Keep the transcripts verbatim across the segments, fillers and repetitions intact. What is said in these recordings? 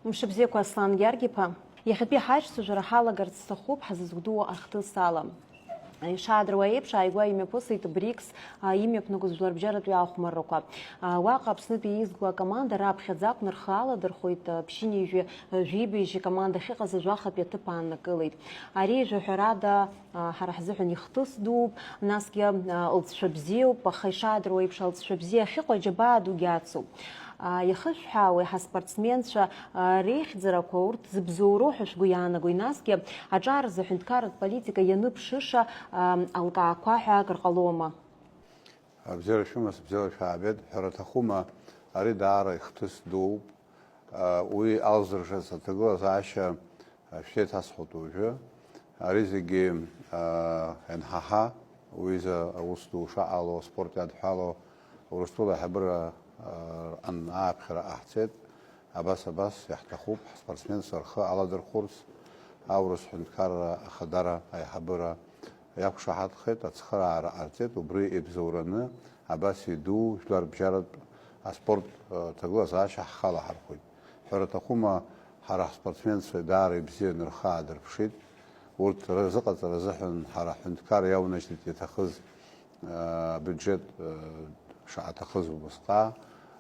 Мшыбзиақәа, Аслан Гьаргь-иԥа. Иахьатәи ҳаиҿцәажәара ҳалагарц сҭахуп ҳазызгәдууа ахҭыс ала. Ишаадыруа еиԥш, ааигәа имҩаԥысит БРИКС, а, имҩаԥнагоз жәларбжьаратәи ахәмаррақәа. А, уаҟа Аԥснытәи еизго акоманда раԥхьаӡа акәны рхы аладырхәеит, а, ԥшьынҩажәи жәибжь команда ахьыҟаз жәахатәи аҭыԥ ааннакылеит. Ари, жәаҳәарада, а, ҳара ҳзыҳәан ихҭыс дууп, насгьы, а, лҵшәа бзиоуп, аха ишаадыруа еиԥш, алҵшәа бзиа ахьыҟоу аџьабаа дугьы ацуп. А, иахышәҳәаауеи ҳаспортсменцәа, а, реихьӡарақәа урҭ зыбзоуроу ҳәа шәгәы иаанагои, насгьы аҿар азы аҳәынҭқарратә политика ианыԥшыша, а, алкаақәа ҳәа акыр ҟалома? Абзиара шәымаз, бзиала шәаабеит. Ҳәара аҭахума, ари даара ихҭыс дууп. А, уи алзыршаз аҭагылазаашьа, а, шәеиҭасҳәоит уажәы. Ари зегьы, а, ианҳаҳа, уи изы аус ду шаҟало, аспорт иадҳәало, Урыстәыла аиҳабыра, а, рҟан ааԥхьара ҟаҳҵеит. Абас, абас иаҳҭахуп ҳспортсменцәа рхы аладырхәырц, аурыс ҳәынҭқарра ахадара аиҳабыра иақәшаҳаҭхеит, ацхыраара ҟарҵеит, убри ибзоураны абас иду жәларбжьаратә аспорт, э, ҭагылазаашьа ҳхалаҳархәит. Ҳәара аҭахума, ҳара ҳспортсменцәа даара ибзианы рхы аадырԥшит. Урҭ рзыҟаҵара азыҳәан ҳара ҳҳәынҭқарра иаунажьтәит иаҭахыз, э, абиуџьет, э, шаҳаҭахыз убасҟа.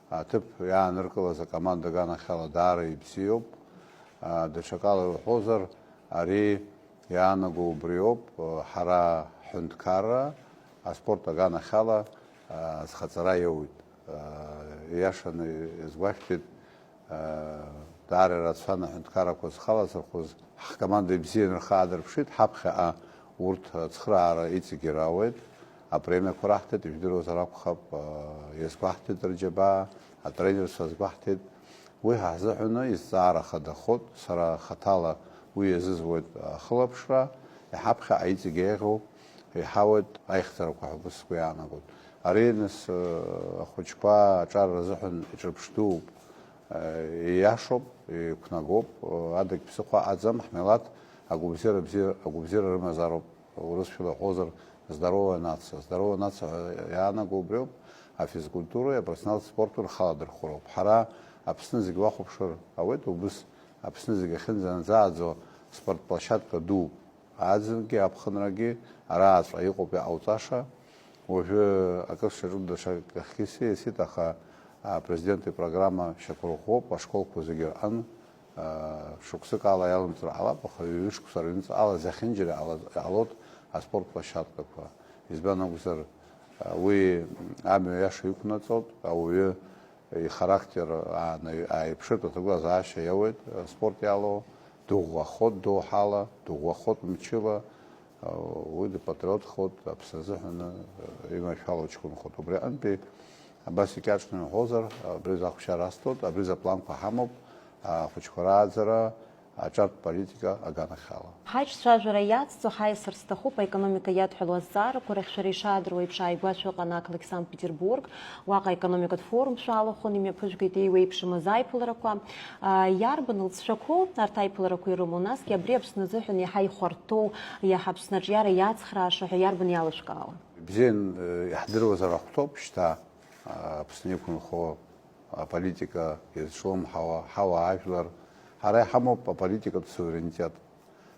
Аҭыԥ иааныркылаз акоманда аганахьала даара ибзиоуп. Э, даҽакала иуҳәозар, ари иаанаго убриоуп, ҳара ҳҳәынҭқарра аспорт аганахьала, а, зхаҵара иоуит. А, ииашаны иазгәашәҭеит, а, даара ирацәан аҳәынҭқаррақәа зхалазырхәыз, ҳкоманда ибзианы рхы аадырԥшит, ҳаԥхьаҟа урҭ ацхыраара иҵегьы рауеит, апремиақәа раҳҭеит, ижәдыруазар акәхап, а, иазгәаҳҭеит рџьабаа, атренерцәа азгәаҳҭеит. Уи ҳазыҳәаны изҵаара хадахоит, сара хаҭала уи иазызуеит ахылаԥшра, иҳаԥхьаҟа иҵегь еиӷьу иҳауеит аихьӡарақәа ҳәа сгәы иаанагоит. Ари, нас, ахәыҷқәа аҿар рзыҳәан иҿырԥш дууп, ииашоуп, иқәнагоуп, адагь ԥсыхәа аӡам, ҳмилаҭ агәабзиара бзиа, агәабзиара рымазароуп. Урысшәала иҳәозар, здоровая нация. Здоровая нация ҳәа иаанаго убриоуп, афизкультуреи апрофессионалтә спорти рхаладырхәроуп. Ҳара Аԥсны зегь уахәаԥшыр ауеит, убыс Аԥсны зегь ахьынӡанӡааӡо спортплощадка дууп. Аӡынгьы, аԥхынрагьы арааҵәҟьа иҟоуп иҟауҵаша. Уажәы акыр сшаҿу даҽакахьгьы сиасит, аха, а, Президент ипрограмма шьақәырӷәӷәоуп, ашколқәа зегьы рҟын. Шықәсык ала иалымҵыр ҟалап, аха ҩышықәса рыҩныҵҟала зехьынџьара иҟала-, иҟалоит аспорт площадкақәа. Избан акәзар, уи амҩа иаша иқәнаҵоит, ауаҩы ихарактер ааны-, ааиԥшыртә аҭагылазаашьа иауеит аспорт иалоу, дыӷәӷәахоит доуҳала, дыӷәӷәахоит мчыла, Уи дпатриотхоит, Аԥсны азыҳәан иманшәало ҷкәынхоит. Убри аҟынтәи абас икьаҿны иуҳәозар, абри захәшьара асҭоит, абри запланқәа ҳамоуп, ахәыҷқәа рааӡара, аҿартә политика аганахьала. Ҳаиҿцәажәара иацҵо ҳаиасыр сҭахуп аекономика иадҳәалоу азҵаарақәа рахь. Шәара ишаадыруа еиԥш, ааигәа шәыҟан ақалақь Санкт-Петербург, уаҟа аекономикатә форум шәалахәын, имҩаԥыжәгеит еиуеиԥшым азаиԥыларақәа. А, иарбан лҵшәақәоу арҭ аиԥыларақәа ирымоу, насгьы абри Аԥсны азыҳәан иаҳа ихәарҭоу, иаҳа Аԥсны аҿиара иацхрааша ҳәа иарбан иалышәкаауа? Ибзиан, э, иаҳдыруазар ахәҭоуп шьҭа, а, Аԥсны иқәынхо аполитика иазҿлымҳауа ҳауаажәлар. Ҳара иҳамоуп аполитикатә суверенитет.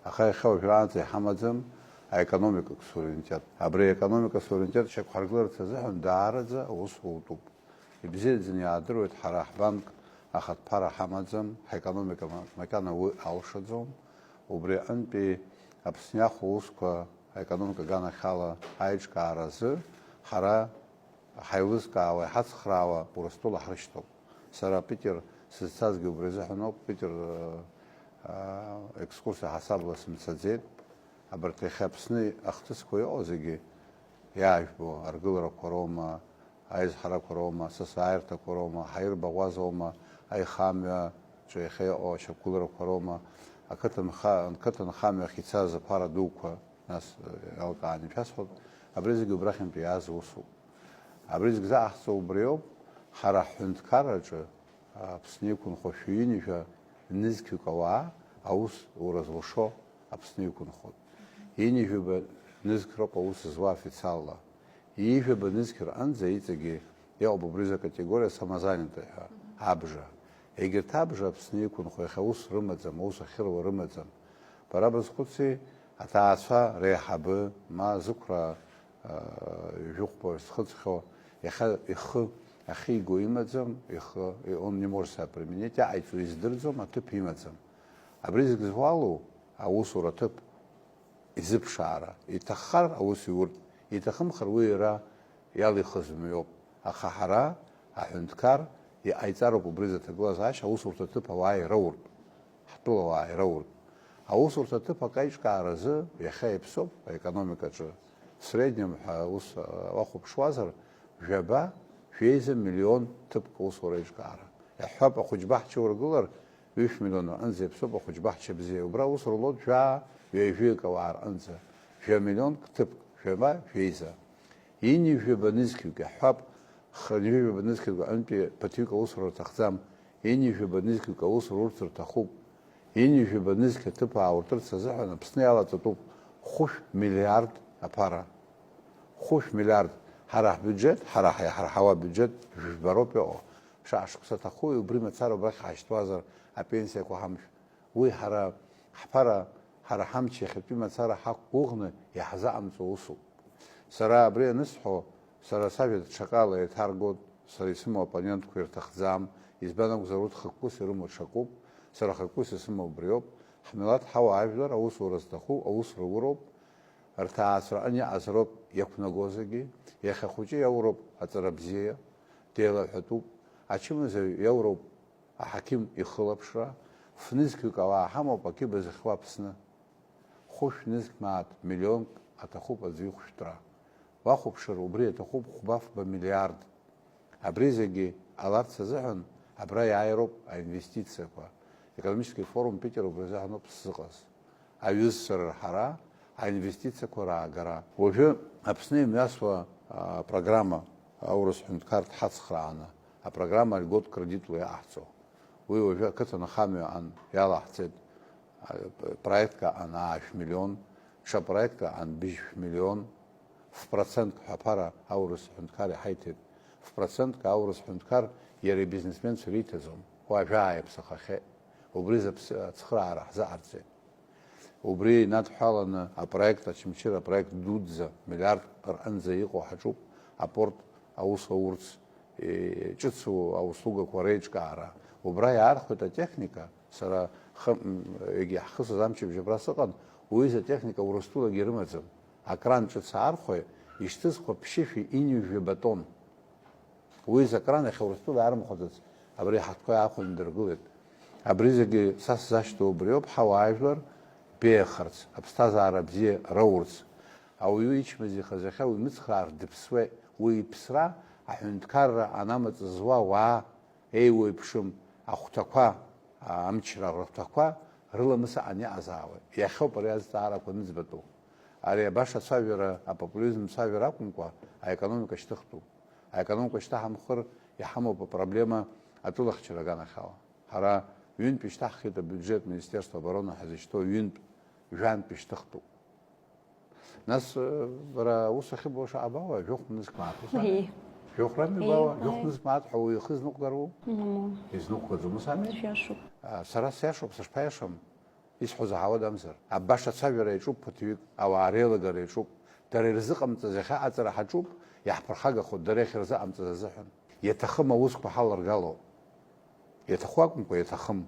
Аха иахьа уажәраанӡа иҳамаӡам аекономикатә суверенитет. Абри аекономикатә суверенитет шьақәҳаргыларц азыҳәан даараӡа аус утәуп. Ибзиаӡаны иаадыруеит, ҳара ҳбанк ахатә ԥара ҳамаӡам, ҳаекономика ма-, макьана уи алшаӡом. Убри аҟынтәи Аԥсны иаху аусқәа аекономика аганахьала аиҿкааразы ҳара ҳаилызкаауа, иҳацхраауа Урыстәыла ҳрышьҭоуп. Сара Питер сызцазгьы убри азыҳәан ауп, Питер, э, э, екскурсиа ҳасабла сымцаӡеит. Абарҭ иахьа Аԥсны ахҭысқәа иҟоу зегьы иаажәбо аргыларақәа роума, аизҳарақәа роума, асасааирҭақәа роума, ҳаирбаӷәазоума, аихамҩаҿы иахьа иҟоу ашьақәгыларақәа роума, ақыҭанха-, ақыҭанхамҩахь ицаз аԥара дуқәа, нас, э, иалкааны ишәасҳәап, абри зегьы убрахьынтә иааз усуп. Абри зегь заҟаҳҵо убриоуп, ҳара ҳҳәынҭқарраҿы Аԥсны иқәынхо шәи ҩынҩажәа нызқьҩык ауаа аус ура зылшо Аԥсны иқәынхоит. Ҩынҩажәаба нызқь роуп аус зуа официалла. Ҩажәаба нызқь рҟынӡа иҵегьы иҟоуп убри закатегориа самозанятый ҳәа, абжа. Егьырҭ абжа Аԥсны иқәынхо иахьа ус рымаӡам, аус ахьыруа рымаӡам. Бара базхәыци, аҭаацәа реиҳабы, ма зықәра, аа, жәохәба зхыҵхьоу, иахьа ихы ахьиго имаӡам, ихы, он не может себя применить, иҟаиҵо издырӡом, аҭыԥ имаӡам. Абри зегь зуалу аусура аҭыԥ изыԥшаара, иҭаххар аус иуртә, иҭахымхар уи иара иалихыз мҩоуп. Аха ҳара, аҳәынҭқар, иҟаиҵароуп убри изы аҭагылазаашьа аусурҭа аҭыԥ ауаа ирауртә, ҳтәылауаа ирауртә. Аусурҭа аҭыԥ акаиҿкааразы иахьа иаԥсоуп аекономикаҿы, в среднем ҳәа ус, а, уахәаԥшуазар, жәаба, жәеиза миллион ҭыԥк аусура аиҿкаара. Иаҳҳәап, ахәыҷбаҳча ургылар, ҩышә миллион аҟынӡа иаԥсоуп ахәыҷбаҳча бзиа. Убра аус рулоит жәаа, ҩажәаҩык ауаа рҟынӡа. Жәа миллионк ҭыԥк, жәаба, жәеиза. Ҩынҩажәаба нызқьҩык иаҳҳәап, х-, ҩынҩажәаба нызқьҩык аҟынтәи ԥыҭҩык аусура рҭахӡам, ҩынҩажәаба нызқьҩык аусура урҭ рҭахуп. Ҩынҩажәаба нызқь аҭыԥ аауртырц азыҳәан Аԥсны иалаҵатәуп хәышә миллиард аԥара. Хәышә миллиард. Ҳара ҳбиуџьет, ҳара ҳа-, иҳарҳауа абиуџьет жәба роуп иҟоу. Шаҟа шықәса аҭахуи, убри мацара убрахь ҳаашьҭуазар, апенсиақәа ҳамшә-, уи ҳара ҳԥара, ҳара ҳамч иахьатәи мацара ҳақәгәыӷны иаҳзаҟамҵо усуп. Сара абри анысҳәо, сара сажәа даҽакала еиҭаргоит, сара исымоу оппонентқәа ирҭахӡам, избан акәзар, урҭ хықәкыс ирымоу ҽакуп, сара хықәкыс исымоу убриоуп, ҳмилаҭ ҳауаажәлар аусура зҭаху аус руроуп, рҭаацәараҟны иҟазароуп иақәнаго зегьы, иахьа ахәыҷы иауроуп аҵара бзиа, деилаҳәатәуп, ачымазаҩ иауроуп аҳақьым ихылаԥшра, фнызқьҩык ауаа ҳамоуп акьыба зыхьуа Аԥсны. Хәышә нызқь мааҭ миллионк аҭахуп аӡәы ихәшәтәра. Уахәаԥшыр, убри аҭахуп хәба-фба миллиард. Абри зегьы ҟаларц азыҳәан абра иааироуп аинвестициақәа. Экономический форум Питер убри азыҳәаноуп сзыҟаз. Аҩызцәа рырҳара, аинвестициақәа раагара. Уажәы Аԥсны имҩасуа, а, программа, аурыс ҳәынҭқар дҳацхрааны, апрограмма льгот кредитла иаҟаҳҵо. Уи уажәы ақыҭанхамҩа аан иалаҳҵеит, а, проектк аан аашә миллион, ҽа проектк аан быжьшә миллион, фпроцентк ҳәа аԥара аурыс ҳәынҭқар иҳаиҭеит. Фпроцентк аурыс ҳәынҭқар иара ибизнесменцәа ириҭаӡом. Уажәы ааиԥсахахьеит. Убри зыԥсы ацхыраара ҳзаҟарҵеит. Убри инадҳәаланы апроект, Очамчыра апроект дуӡӡа, миллиардк рҟынӡа иҟоу ҳаҿуп, апорт аус аурц, е, ҿыцу аусугақәа реиҿкаара. Убра иаархәеит атехника, сара хы-, м, егьи ҳхысыз амчыбжь абра сыҟан, уи изы атехника Урыстәылагьы ирымаӡам. Акран ҿыц аархәеит, ишьҭызхуа ԥшьышәи ҩынҩажәи батон. Уи закран иахьа Урыстәыла иаарымхәаӡац, абри ҳаҭқәа иаахәаны дыргылеит. Абри зегьы са сзашьҭоу убриоуп, ҳауаажәлар беиахарц, аԥсҭазаара бзиа роурц. Ауаҩы ичмазаҩхаз иахьа уимыцхраар дыԥсуеит. Уи иԥсра аҳәынҭқарра анамаҵ зуа уаа еиуеиԥшым ахәҭақәа, амчра рыхәҭақәа рыламыс аҟан иҟазаауеит. Иахьоуп ари азҵаарақәа аныӡбатәу. Ари абаша ацәажәара, апопулизм цәажәара акәымкәа, аекономика шьҭыхтәуп. Аекономика шьҭаҳамхыр, иҳамоуп апроблема атәылахьчара аганахьала. Ҳара ҩынтә ишьҭаҳхит абиуџьет, Министерство обороны ҳазышьҭоу ҩынтә, жәантә ишьҭыхтәуп. Нас, э, бара аус ахьыбуа шаҟа бауа, жәохә нызқь мааҭ, ус ами? Ии. Жәохә рами Ии, бауа, ааи. Жәохә нызқь мааҭ ҳәа уаҩы ихы изныҟәгароу? Мамоу. Изныҟәгаӡом, ус ами? Ишәашуп. А, сара сиашоуп, сышԥаиашам? Исҳәо заҳауадамзар, абаша ацәажәара иаҿуп ԥыҭҩык, ауаа реилагара иаҿуп, дара ирзыҟамҵаз иахьа аҵара ҳаҿуп, иаҳԥырхагахоит дара иахьырзыҟамҵаз азыҳәан. Иаҭахым аусқәа ҳаларгало. Иаҭаху акәымкәа, иаҭахым.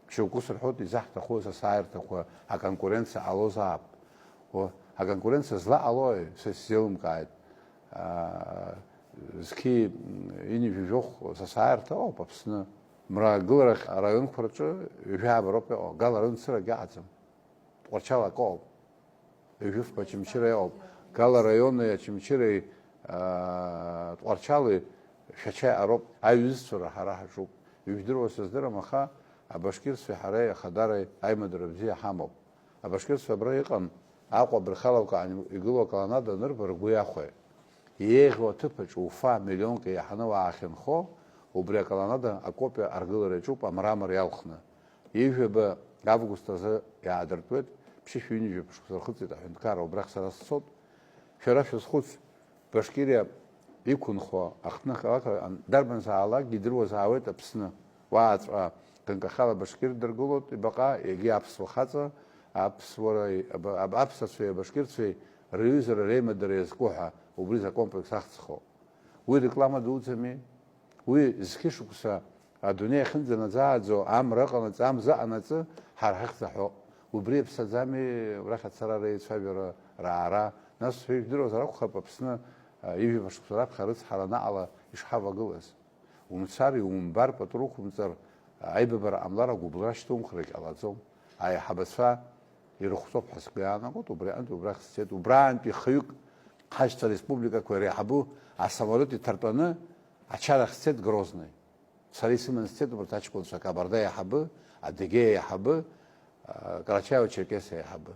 Шьоукы ус рҳәоит, изаҳҭаху асасааирҭақәа аконкуренциа ҟалозаап. О, аконкуренциа злаҟалои? Са исзеилымкааит. Аа, зқьи ҩынҩажәи жәохә сасааирҭа ыҟоуп Аԥсны. Мрагыларахь араионқәа рҿы ҩажәи ааба роуп иҟоу, Гал араион цырагь аҟаӡам. Тҟәарчал акы ыҟоуп. Ҩажәи фба Очамчыра иҟоуп. Гал араиони Очамчыреи, аа, Тҟәарчали Шәача ароуп. Аҩызцәа ҳара ҳаҿуп. Ижәдыруа сыздырам, аха абашкирцәеи ҳареи ахадареи аимадара бзиа ҳамоуп. Абашкирцәа абра иҟан, Аҟәа абырхалақәа ан-, игылоу аколоннада анырба, ргәы иахәеит. Еиӷьу аҭыԥаҿ Уфа миллионк еиҳаны уаахьынхо, убри аколоннада акопиа аргылара иаҿуп амрамор иалхны. Ҩажәаба август азы иаадыртуеит, ԥшьышәи ҩынҩажәи шықәса рхыҵит аҳәынҭқарра, убрахь сара сцот. Шәара шәазхәыц, Башкириа иқәынхо ахҭнықалақь ан-, дарбанзаалакгьы идыруазаауеит Аԥсны. Уаҵәҟьа ганкахьала абашкир дыргылоит ибаҟа, егьи аԥсуа хаҵа, аԥсуареи аба-, аб-, аԥсацәеи абашкирцәеи рыҩызара реимадара иазку ҳәа убри закон проект ахьӡхо. Уи реклама дуӡами? Уи зқьышықәса адунеи ахьынӡанаӡааӡо амра ыҟанаҵы, амза анаҵы, ҳара ҳахьӡ аҳәо. Убри иаԥсаӡами арахь ацара, реицәажәара, раара? Нас уажәы ижәдыруазар акәхап, Аԥсны, а, ҩажәа шықәса раԥхьа арыцҳара анаҟала ишҳавагылаз. Умцар, иумбар, пату уқәымҵар, аибабара ҟамлар агәыбылра шьҭумхрагь ҟалаӡом. Аиҳабацәа ирыхәҭоуп ҳәа сгәы иаанагоит, убри аҟынтә убрахь сцеит. Убраантәи хҩык ҳашьҭа республикақәа иреиҳабу асамолиот иҭартәаны ачарахь сцеит Грозный. Сара исыманы сцеит убарҭ аҷкәынцәа, Кабарда аиҳабы, Адыгеи аиҳабы, а, Карачаево-Черкесиа аиҳабы.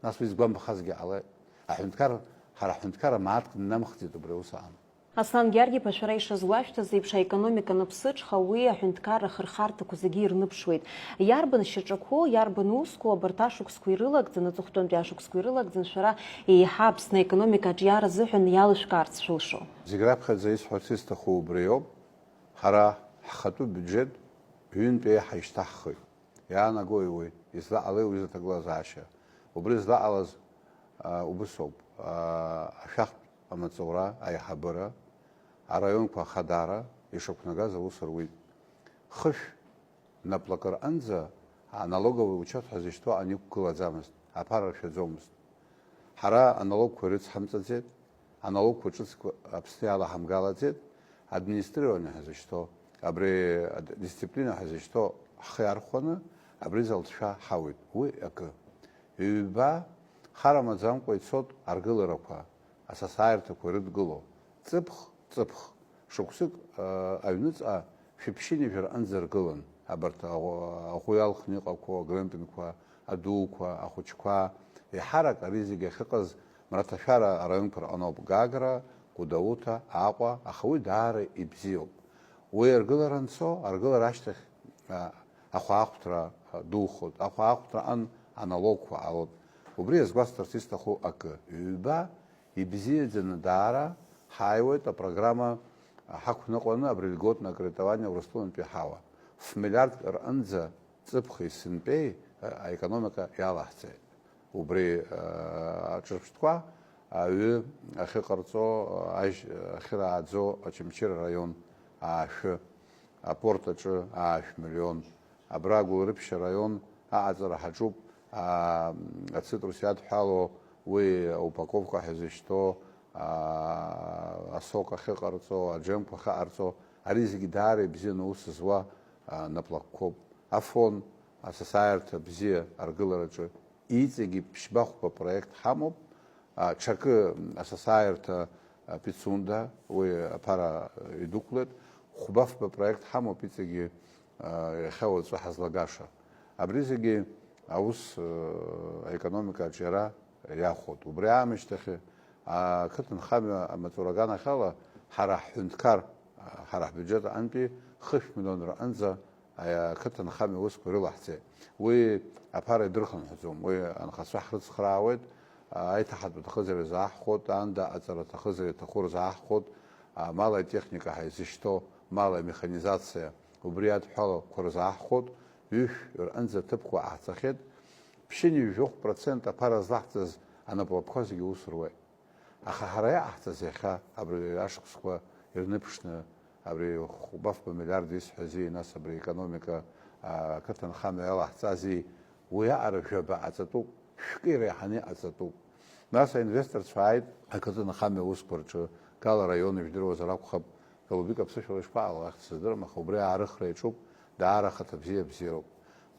Нас уи згәамԥхазгьы ҟалеит. Аҳәынҭқар, ҳара аҳәынҭқарра мааҭк ннамхӡеит убри аус аан. Аслан Георги-иԥа, шәара ишазгәашәҭаз еиԥш, аекономика аныԥсыҽха, уи аҳәынҭқарра ахырхарҭақәа зегьы ирныԥшуеит. Иарбан шьаҿақәоу, иарбан усқәоу абарҭ ашықәсқәа ирылагӡаны, аҵыхәтәантәи ашықәсқәа ирылагӡаны шәара еиҳа Аԥсны аекономика аҿиара азыҳәан иалышәкаарц шәылшо? Зегь раԥхьаӡа исҳәарц исҭаху убри ауп. Ҳара ҳхатәы биуџьет ҩынтә еиҳа ишьҭаҳхит. Иаанагои уи? Излаҟалеи уи изаҭагылазаашьа? Убри злаҟалаз, а, убыс ауп. А, ашәахтә амаҵура, аиҳабыра, араионқәа ахадара ишақәнагаз аус руит. Хышә наплакы рҟынӡа аналоговый учет ҳәа зышьҭоу аниқәгылаӡамызт, аԥара ршәаӡомызт. Ҳара аналогқәа ирыцҳамҵаӡеит, аналогқәа ҿыцқәа Аԥсны иалаҳамгалаӡеит, администрирование ҳәа зышьҭоу, абри ад-, дисциплина ҳәа зышьҭоу ҳхы иархәаны абри залҵшәа ҳауит. Уи акы. Ҩба, хар амаӡамкәа ицоит аргыларақәа, асасааирҭақәа ирыдгыло. Ҵыԥх, ҵыԥх, шықәсык, а, аҩныҵҟа шәи ԥшьынҩажәи рҟынӡа ргылан, абарҭ аӷу-, аӷәы иалхны иҟақәоу агрымпингқәа, адуқәа, ахәыҷқәа, еиҳарак ари зегьы ахьыҟаз Мраҭашәара араионқәа рҟноуп, Гагра, Гәдоуҭа, Аҟәа, аха уи даара ибзиоуп. Уи аргылара анцо, аргылара ашьҭахь, а, ахәаахәҭра, а, духоит. Ахәаахәҭраҟын аналогқәа ҟалоит. Убри иазгәасҭарц исҭаху акы, ҩба, ибзиаӡаны даара ҳааиуеит апрограмма ҳақәныҟәаны абри льготное кредитование Урыстәылантәи ҳауа. Ф-миллиардк рҟынӡа ҵыԥхи сынтәеи, а, аекономика иалаҳҵеит. Убри, а, аҿырԥштәқәа аҩы ахьыҟарҵо, а, ажь ахьырааӡо Очамчыра араион аашәы, апорт аҿы аашә миллион, абра Гәылрыԥшь араион аҟаҵара ҳаҿуп, а, ацитрус иадҳәало уи аупаковка ҳәа зышьҭоу, а, асок ахьыҟарҵо, аџьемқәа ахьыҟарҵо, ари зегьы даара ибзианы аус зуа, а, наплакқәоуп. Афон, асасааирҭа бзиа аргылараҿы иҵегьы ԥшьба-хәба проект ҳамоуп. А, ҽакы, асасааирҭа, а, Пицунда, уи аԥара идәықәлеит. Хәба-фба проект ҳамоуп иҵегьы, а, иахьа уаҵәы ҳазлагаша. Абри зегьы аус, а, аекономика аҿиара иахәоит. Убри аамышьҭахь, а, ақыҭанхамҩа амаҵура аганахьала ҳара ҳҳәынҭқар, а, ҳара ҳбиуџьет аҟынтәи хышә миллион рҟынӡа аиа-, ақыҭанхамҩа аусқәа ирылаҳҵеит. Уи аԥара идырхынҳәӡом, уи анхацәа ҳрыцхраауеит, аиҭаҳатә аҭахызаҩ рзааҳхәоит, аанда аҵара аҭахызар иаҭаху рзааҳхәоит, амал атехника ҳәа изышьҭоу, мал амеханизациа, убри адҳәалақәа рзааҳхәоит, ҩышә рҟынӡа ҭыԥқәа ҟаҳҵахьеит, ԥшьынҩажәи жәохә процент аԥара злаҳҵаз анаплакқәа зегьы аус руеит. Аха ҳара иҟаҳҵаз иахьа, абри ашықәсқәа ирныԥшны, абри хәба-фба миллиард исҳәази, нас абри аекономика, а, ақыҭанхамҩа иалаҳҵази, уи аҟара жәаба ҟаҵатәуп, шәкы иреиҳаны иҟаҵатәуп. Нас аинвесторцәа ааит, ақыҭанхамҩа аусқәа рҿы, Гала араион ижәдыруазар акәхап, Голубик аԥсышәала ишԥаҟало, ахьӡ сыздырам, аха убри аарыхра иаҿуп, даара ахаҭа бзиа бзиароуп.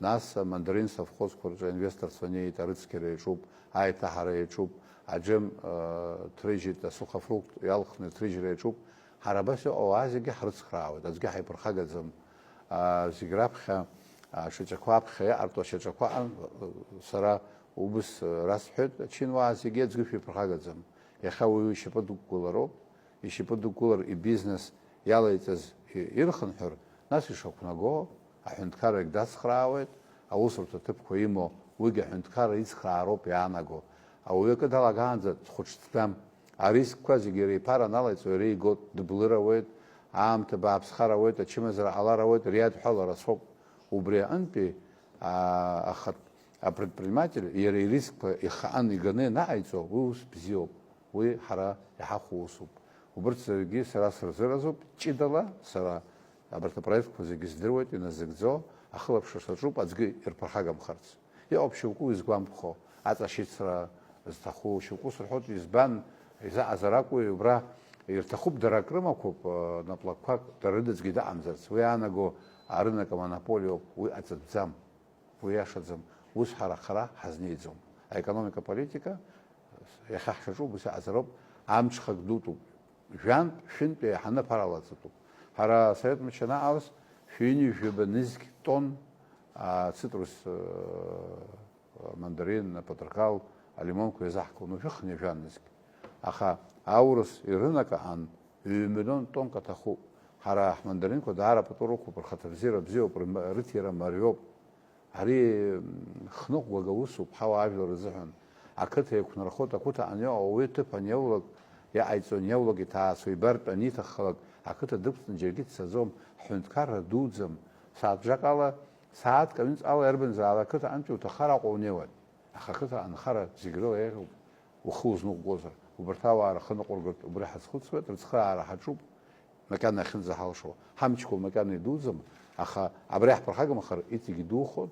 Нас амандарин совхозқәа рҿы аинвесторцәа неит, арыцқьара иаҿуп, аиҭаҳара иаҿуп, аџьым, э, ҭрыжьит, асухофрукт иалхны аҭрыжьра иаҿуп. Ҳара абас иҟоу ауаа зегьы ҳрыцхраауеит, аӡәгьы ҳаиԥырхагаӡам. А, зегь раԥхьа, а, шьаҿақәа аԥхьа иҟарҵо ашьаҿақәа аҟан, э, сара убыс, э, расҳәеит, ачинуаа зегьы аӡәгьы шәиԥырхагаӡам. Иахьа уаҩы ишьапы дықәгылароуп, ишьапы дықәгылар ибизнес иалаиҵаз и-, ирхынҳәыр, нас ишақәнаго, аҳәынҭқаррагь дацхраауеит, аусурҭа ҭыԥқәа имоу уигьы аҳәынҭқарра ицхраароуп иаанаго. Ауаҩы акы далагаанӡа дхәыҽӡам. Арискқәа зегьы иара иԥара аналаиҵо иара игоит, дыблырауеит, Аамҭа бааԥсхар ауеит, ачымазара ҟалар ауеит, риадҳәалара рацәоуп. Убри аҟынтәи, аа, ахатә апредприниматель иара ирискқәа ихаан иганы ианаҟаиҵо, уи ус бзиоуп. Уи ҳара иҳахәо усуп. Убырҭ зегьы сара сырзыразуп, ҷыдала сара абарҭ апроектқәа зегьы здыруеит, иназыгӡо, ахылаԥшра саҿуп аӡәгьы ирԥырхагамхарц. Иҟоуп шьоукы уи згәамԥхо, аҵашьыцра зҭаху шьоукы сырҳәоит, избан, изаҟазар акәу, убра ирҭахуп, дара акрымақәоуп, э, наплакқәак, дара рыдаӡгьы даҟамзарц, уи иаанаго арынок амонополиоуп, уи аҵатәӡам, уи иашаӡам, ус ҳара хара ҳазнеиӡом. Аекономика политика иахьа ҳшаҿу убас иҟазароуп, амҽхак дутәуп, жәантә, шәынтә еиҳаны аԥара лаҵатәуп. Ҳара асовет мчы анаҟалаз шәҩынҩажәаба нызқь тонн, а, цитрус, э, мандарин, апатырқал, алимонқәа иазаҳкылон, уажәы хынҩажәа нызқь. Аха аурыс ирынок аан ҩ-миллион тоннак аҭахуп. Ҳара ҳмандаринқәа даара пату рықәуп, рхаҭабзиара бзиоуп, рм-, рыҭира мариоуп. Ари, м, хныҟәгага усуп ҳауаажәлар рзыҳәан. Ақыҭа еиқәнархоит, ақыҭа аниоу ауаҩы ҭыԥ аниоулак, иҟаиҵо аниоулак, иҭаацәа ибартә аниҭаххалак, ақыҭа дықәҵны џьаргьы дцаӡом, ҳҳәынҭқарра дуӡӡам. Сааҭ бжак ала, сааҭк аҩнҵҟала иарбанзаалак ақыҭа аҟынтәи уҭаххар Аҟәа унеиуан. Аха ақыҭа анхара зегь рыла еиӷьуп, ухы узныҟәгозар. Убарҭ ауаа рхы ныҟәыргартә убри ҳазхәыцуеит, рыцхыраара ҳаҿуп, макьана иахьынӡаҳалшо. Ҳамчқәа макьана идуӡӡам, аха абри ҳԥырхагамхар иҵегь идухон,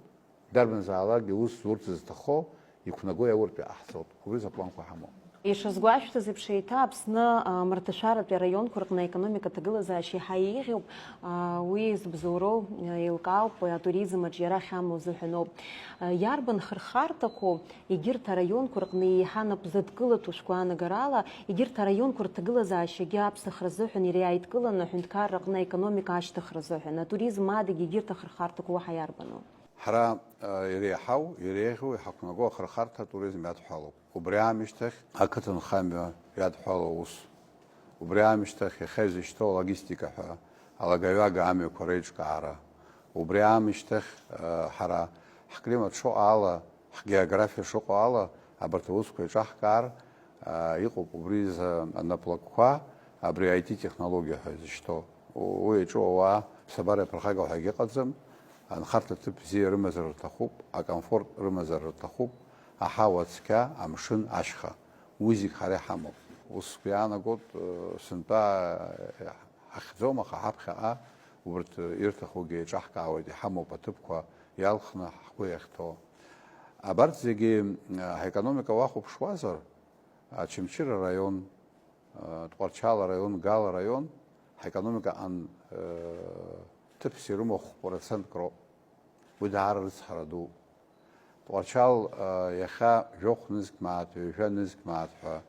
дарбанзаалакгьы ус зурц зҭахо, иқәнаго иауртә иҟаҳҵоит. Убри запланқәа ҳамоуп. Ишазгәашәҭаз еиԥш, еиҭа Аԥсны, а, амардашәаратәи араионқәа рҟны аекономика аҭагылазаашьа еиҳа еиӷьуп. А, уи зыбзоуроу, а, еилкаауп, атуризм аҿиара ахьамоу азыҳәаноуп. А, иарбан хырхарҭақәоу егьырҭ араионқәа рҟны еиҳа нап зыдкылатәу шәгәаанагарала, егьырҭ араионқәа рҭагылазаашьагьы аԥсахра азыҳәан иреиааидкыланы аҳәынҭқарра аҟны аекономика ашьҭыхра азыҳәан, атуризм адагьы егьырҭ ахырхарҭақәа уаҳа иарбану? Ҳара, а, иреиҳау, иреиӷьу, иҳақәнаго ахырхарҭа атуризм иадҳәалоуп. Убри аамышьҭахь ақыҭанхамҩа иадҳәалоу аус. Убри аамышьҭахь иахьа изышьҭоу алогистика ҳәа алагаҩага амҩақәа реиҿкаара. Убри аамышьҭахь, а, ҳара ҳклимат шыҟоу ала, ҳгеографиа шыҟоу ала, абарҭ аусқәа еиҿаҳкаар, а, иҟоуп убри изы анаплакқәа, абри I T технологиа ҳәа изышьҭоу. Уи иаҿу ауаа ԥсабара иаԥырхагоу ҳәагьы ыҟаӡам. Анхарҭа ҭыԥ бзиа рымазар рҭахуп, акомфорт рымазар рҭахуп, аҳауа цқьа, амшын ашьха. Уи зегь ҳара иҳамоуп. Ус сгәы иаанагоит, э, сынтәа, э, ҳахьӡом, аха ҳаԥхьаҟа урҭ ирҭахугьы еиҿаҳкаауеит, иҳамоуп аҭыԥқәа иалхны ҳгәы иахьҭоу. Абарҭ зегьы, э, ҳаекономика уахәаԥшуазар, Очамчыра араион, э, Тҟәарчал араион, Гал араион, ҳаекономика аан, э, ҭыԥс ирымоу хә процентк роуп. Уи даара рыцҳара дууп. Тҟәарчал, э, иахьа жәохә нызқь мааҭ, ҩажәа нызқь мааҭ ҳәа,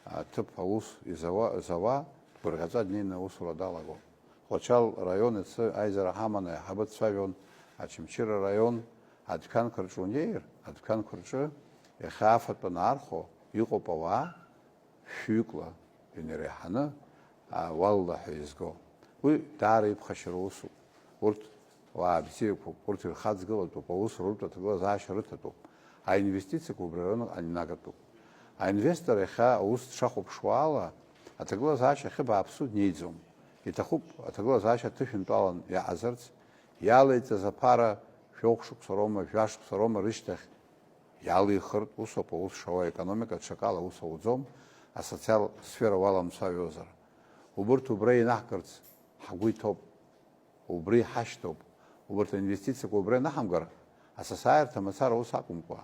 э, ҭыԥ аус изауа, зауа, дгәырӷьаҵәа днеины аусура далагон. Тҟәарчал раион иацы аизара ҳаманы иаҳабы дцәажәон, Очамчыра раион адәқьанқәа рҿы унеир, адәқьанқәа рҿы иахьа афатә анаархо, иҟоуп ауаа, шәҩыкла инареиҳаны, а, уалла ҳәа изго. Уи даара иԥхашьароу усуп. Урҭ уаа бзиақәоуп, урҭ ирхаҵгылатәуп, аус руртә аҭагылазаашьа рыҭатәуп. Аинвестициақәа убри рыҟны анинагатәуп. Аинвестор иахьа аус дшахәаԥшуа ала, аҭагылазаашьа ахьы бааԥсу днеиӡом. Иҭахуп аҭагылазаашьа ҭышәынтәалан иаҟазарц, иалеиҵаз аԥара жәохә шықәса роума, жәа шықәса роума рышьҭахь иалихыртә усоуп аус шауа, аекономика ҽакала аус ауӡом, асоциал сфера уаламцәажәозар. Убырҭ убра инаҳкырц ҳгәы иҭоуп, убри ҳашьҭоуп. Убырҭ аинвестициақәа убра инаҳамгар, асасааирҭа мацара ус акәымкәа,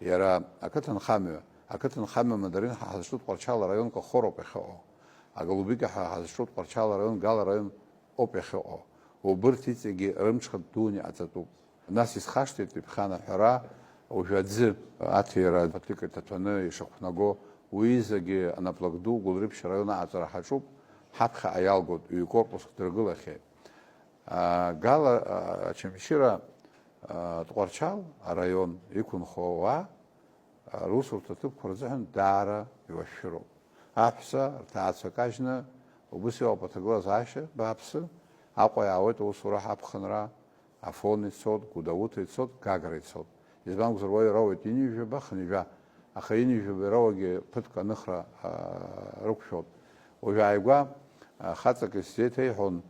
иара ақыҭанхамҩа, ақыҭанхамҩа амандарин ҳәа ҳазҿу Тҟәарчал араион Кахор ауп иахьыҟоу, аголубика ҳәа ҳазҿу Тҟәарчал араион Гал араион ауп иахьыҟоу. Убырҭ иҵегьы рымҽхак дуны иҟаҵатәуп. Нас исхашҭит ҩаԥхьа анаҳәара, уажәы аӡы аҭира аҭык иҭаҭәаны ишахәнаго, уи изагьы анаплак ду Гәылрыԥшь араион аҟаҵара ҳаҿуп, ҳаԥхьаҟа иалгоит, ҩ-корпуск дыргылахьеит. А, Гала, а, Очамчыра, а, Тҟәарчал араион иқәынхо ауаа, а, русурҭа ҭыԥқәа рзыҳәан даара иуашәшәыроуп. Аҳәса рҭаацәа кажьны, убыс иҟоуп аҭагылазаашьа бааԥсы, Аҟәа иаауеит аусура ҳаԥхынра, Афон ицот, Гәдоуҭа ицот, Гагра ицот. Избан акәзар, уа ирауеит ҩынҩажәаба, хынҩажәа, аха ҩынҩажәаба ирауагьы ԥыҭк аныхра, а, рықәшәоит. Уажә ааигәа Хаҵак исзеиҭеиҳәон,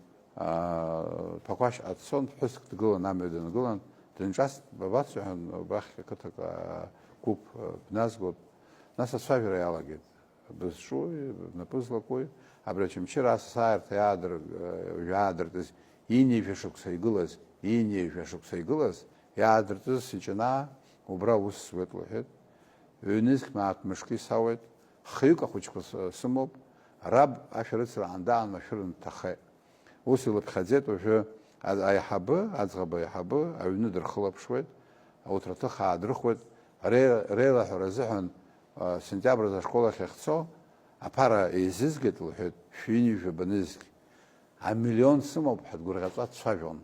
Ԥақәашьҟа дцон, ԥҳәыск дгылан, амҩа дангылан, дынҿаст, бабацо ҳәа, убрахь ақыҭак, гәыԥ бназгоит. Нас ацәажәара иалагеит. Бызҿуи, бнапы злакуи? Абри Очамчыра асасааирҭа иаадыр-, иаадыртыз иинеижәа шықәса игылаз, иинеижәа шықәса игылаз, иаадыртыз сыҷанаа, убра аус зуеит лҳәеит. Ҩнызқь мааҭ мышкы исауеит, хҩык ахәыҷқәа с-, сымоуп, раб ашәарыцара аандаан машәырны дҭахеит. Ус илыԥхьаӡеит уажәы а-, аиҳабы, аӡӷаб аиҳабы аҩны дырхылаԥшуеит, ауҭраҭых аадрыхуеит, ре-, реилаҳәара азыҳәан, а, сентиабр азы ашкол ахь иахьцо, аԥара еизызгеит, лҳәеит, шәҩынҩажәа банызқь. Амиллион сымоуп ҳәа дгәырӷьаҵәа дцәажәон.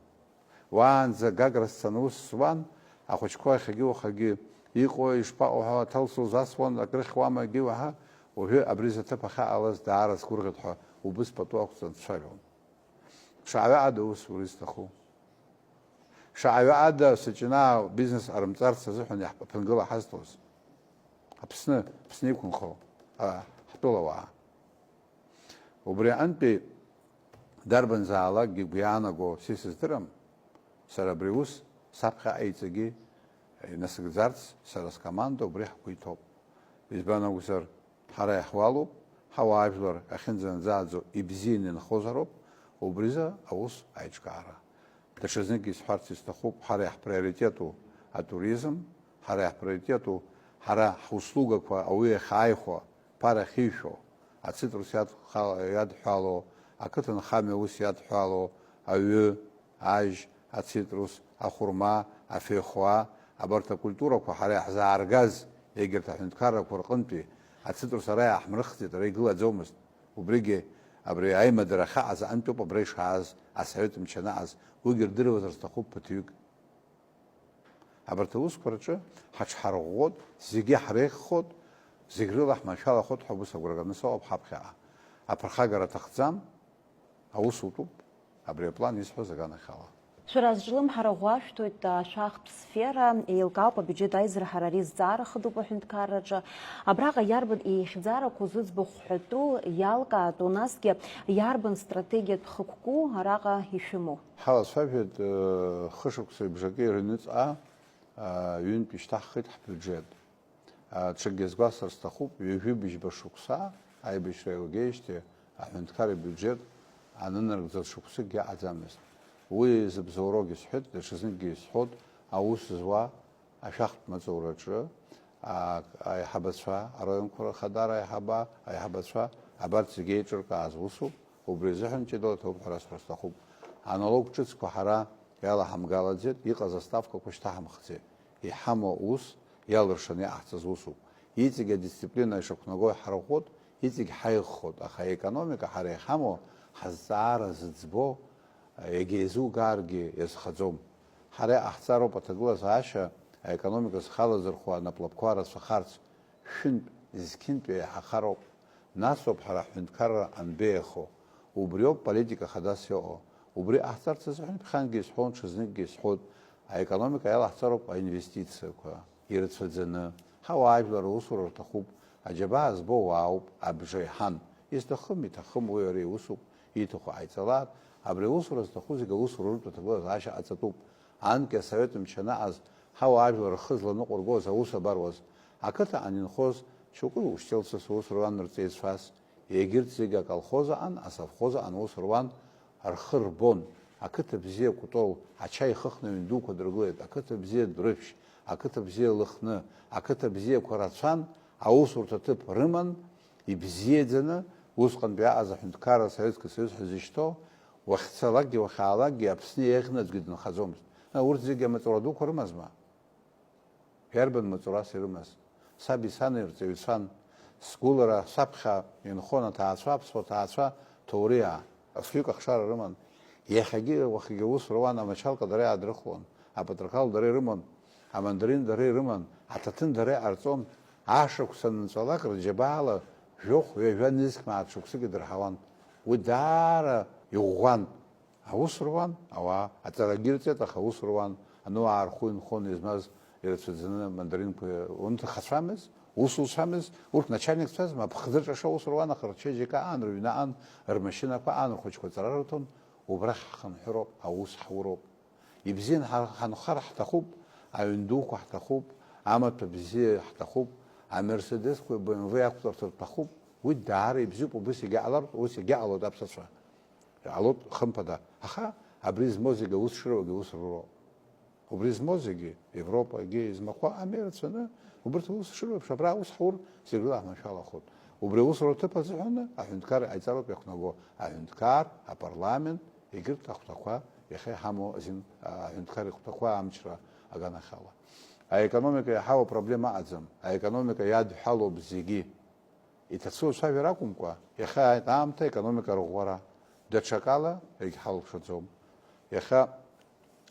Уаанӡа Гагра сцаны ус зуан, ахәыҷқәа иахьагьы-уахагьы иҟои, ишԥаҟоу ҳәа аҭел сылзасуан, акрыхьуама егьи уаҳа, уажәы абри зыҭыԥ ахьаҟалаз даара сгәырӷьоит ҳәа убыс пату ақәҵан дцәажәон. Шаҟаҩы ада ус ура изҭаху? Шаҟаҩы ада сыҷанаа бизнес ҟарымҵарц азыҳәан иаҳԥынгыла ҳазҭоз? Аԥсны, Аԥсны иқәынхо, а, ҳтәылауаа. Убри аҟынтәи дарбанзаалакгьы игәы иаанаго са исыздырам, сара абри аус саԥхьаҟа иҵегьы инасыгӡарц сара скоманда убри ҳгәы иҭоуп. Избан акәзар, ҳара иаҳуалуп, ҳауаажәлар ахьынӡанаӡааӡо ибзианы инхозароуп, убризы аус аиҿкаара. Даҽазныкгьы исҳәарц исҭахуп, ҳара иаҳприоритету атуризм, ҳара иаҳприоритету ҳара ҳуслугақәа ауаҩы иахьааихәо, ԥара ахьишәо, ацитрус иадха-, иадҳәало, ақыҭанхамҩа аус иадҳәало, аҩы, ажь, ацитрус, ахәырма, афеихәаа, абарҭ акультурақәа ҳара иаҳзааргаз, егьырҭ аҳәынҭқаррақәа рҟынтәи ацитрус ара иааҳмырхӡеит, ара игылаӡомызт. Убригьы абри аимадара ахьаҟаз аҟынтәоуп абра ишааз, асовет мчы анаҟаз, уигьы рдыруазар сҭахуп ԥыҭҩык. Абарҭ аусқәа рҿы ҳаҽҳарӷәӷәоит, зегьы ҳреиӷьхоит, зегь рыла ҳманшәалахоит ҳәа убыс агәра ганы сыҟоуп ҳаԥхьаҟа. Аԥырхагара аҭахӡам, аус утәуп, абри аплан исҳәоз аганахьала. Шәара азҿлымҳара ӷәӷәа шәҭоит ашәахтә сфера, еилкаауп абиуџьет аизырҳара ари зҵаара хыдуп аҳәынҭқарраҿы. Абраҟа иарбан еихьӡарақәоу зыӡбахә ҳәатәу иалкаатәу, насгьы иарбан стратегиатә хықәку араҟа ишәымоу? Ҳалацәажәеит, э, хышықәса ибжакы ирныҵҟа, э, ҩынтә ишьҭаҳхит ҳбиуџьет. Э, ҽакгьы азгәасҭар сҭахуп, ҩажәи быжьба шықәса аибашьра еилагеижьҭеи аҳәынҭқар ибиуџьет анынаргӡоз шықәсыкгьы аҟаӡамызт. Уи зыбзоуроугьы сҳәеит, даҽазныкгьы исҳәоит, аус зуа ашәахтә маҵураҿы, а, аиҳабацәа, араионқәа рхадара аиҳаба-, аиҳабацәа, абарҭ зегьы еиҿыркааз усуп, убри азыҳәан ҷыдала ҭоуп ҳәа расҳәар сҭахуп. Аналог ҿыцқәа ҳара иалаҳамгалаӡеит, иҟаз аставкақәа шьҭаҳамхӡеит. Иҳамоу аус иалыршаны иҟаҳҵаз усуп. Иҵегь адисциплина ишақәнаго иҳарӷәӷәоит, иҵегь ҳаиӷьхоит, аха аекономика ҳара иҳамоу ҳазҵаара зыӡбо, егьа еизугааргьы иазхаӡом. Ҳара иҟаҳҵароуп аҭагылазаашьа аекономика зхалазырхәуа анаплакқәа рацәахарц, шәынтә, зқьынтә еиҳахароуп. Насоуп ҳара ҳҳәынҭқарра анбеиахо. Убриоуп политика хадас иҟоу. Убри ҟаҳҵарц азыҳәан ԥхьангьы исҳәон, ҽазныкгьы исҳәоит, аекономика иалаҳҵароуп аинвестициақәа ирацәаӡаны. Ҳауаажәлар аусура рҭахуп, аџьабаа збо уаауп, абжа иҳан. Изҭахым, иҭахым, уи ари усуп, ииҭаху ҟаиҵалааит. Абри аусура зҭаху зегьы аусура ртәы аҭагылазаашьа ҟаҵатәуп. Анкьа асовет мчы анаҟаз, ҳауаажәлар рхы зланыҟәыргоз аус абаруаз? Ақыҭаҟны инхоз шьоукы ушьҭелцас аус руан рҵеицәас. Егьырҭ зегьы аколхоз аҟан, асовхоз аҟан аус руан, рхы рбон. Ақыҭа бзиа Кәтол, ачаи хыхны аҩн дуқәа дыргылеит, ақыҭа бзиа Дәрыԥшь, ақыҭа бзиа Лыхны, ақыҭа бзиақәа рацәан, аусурҭа ҭыԥ рыман, ибзиаӡаны, усҟантәи иаҟаз аҳәынҭқарра Советский Союз ҳәа зышьҭоу, уахьцалакгьы уахьаалакгьы Аԥсны еиӷьны аӡәгьы дынхаӡомызт. Урҭ зегьы амаҵура дуқәа рымазма? Иарбан маҵурас ирымаз? Саби сани рҵаҩцәан. Сгәылара саԥхьа инхон аҭаацәа, аԥсуа ҭаацәа, ҭоуриаа. Афҩык ахшара рыман. Иахьагьы уахагьы аус руан, амачалка дара иаадрыхуан, апатроқал дара ирыман, амандарин дара ирыман, аҭаҭын дара иҟарҵон. Ашықәс анынҵәалак рџьабаала жәохә, ҩажәа нызқь мааҭ шықәсык идырҳауан. Уи даара иӷәӷәан. Аус руан, ауаа аҵарагьы ирҵеит, аха аус руан, ануаа рхәы инхон, измаз ирацәаӡаны амандаринқәа, урҭ рхацәамыз, Усуцәамыз, урҭ начальникцәазма, аԥхӡы ҿаша аус руан, аха рчеиџьыка аан, рыҩны аан, рмашьынақәа аан, рхәыҷқәа аҵара рыҭон, убрахь ҳхынҳәроуп, аус ҳуроуп. Ибзиан ҳа-, ҳанхар ҳҭахуп, аҩн дуқәа ҳҭахуп, амаҭәа бзиа ҳҭахуп, амерседесқәеи БМВ ақәҵарҭа рҭахуп, уи даара ибзиоуп, убыс егьаҟалартә, ус егьаҟалоит аԥсацәа. Иҟалоит, хымԥада, аха абри змоу зегьы аус шыруагьы ус руроуп. Убри змоу зегьы, Европагьы измақәа ами рацәаны, убырҭ аус шыруеиԥш, абра аус ҳур, зегь рыла ҳманшәалахоит. Убри аусура аҭыԥ азыҳәаны аҳәынҭқар иҟаиҵароуп иахәнаго, аҳәынҭқар, апарламент, егьырҭ ахәҭақәа, иахьа иҳамоу азин, аҳәынҭқар ихәҭақәа амчра аганахьала. Аекономика иаҳау апроблема аӡам, аекономика иадҳәалоуп зегьы. Иҭацәу ацәажәара акәымкәа, иахьа аамҭа аекономика рӷәӷәара, даҽакала егьҳалшаӡом. Иахьа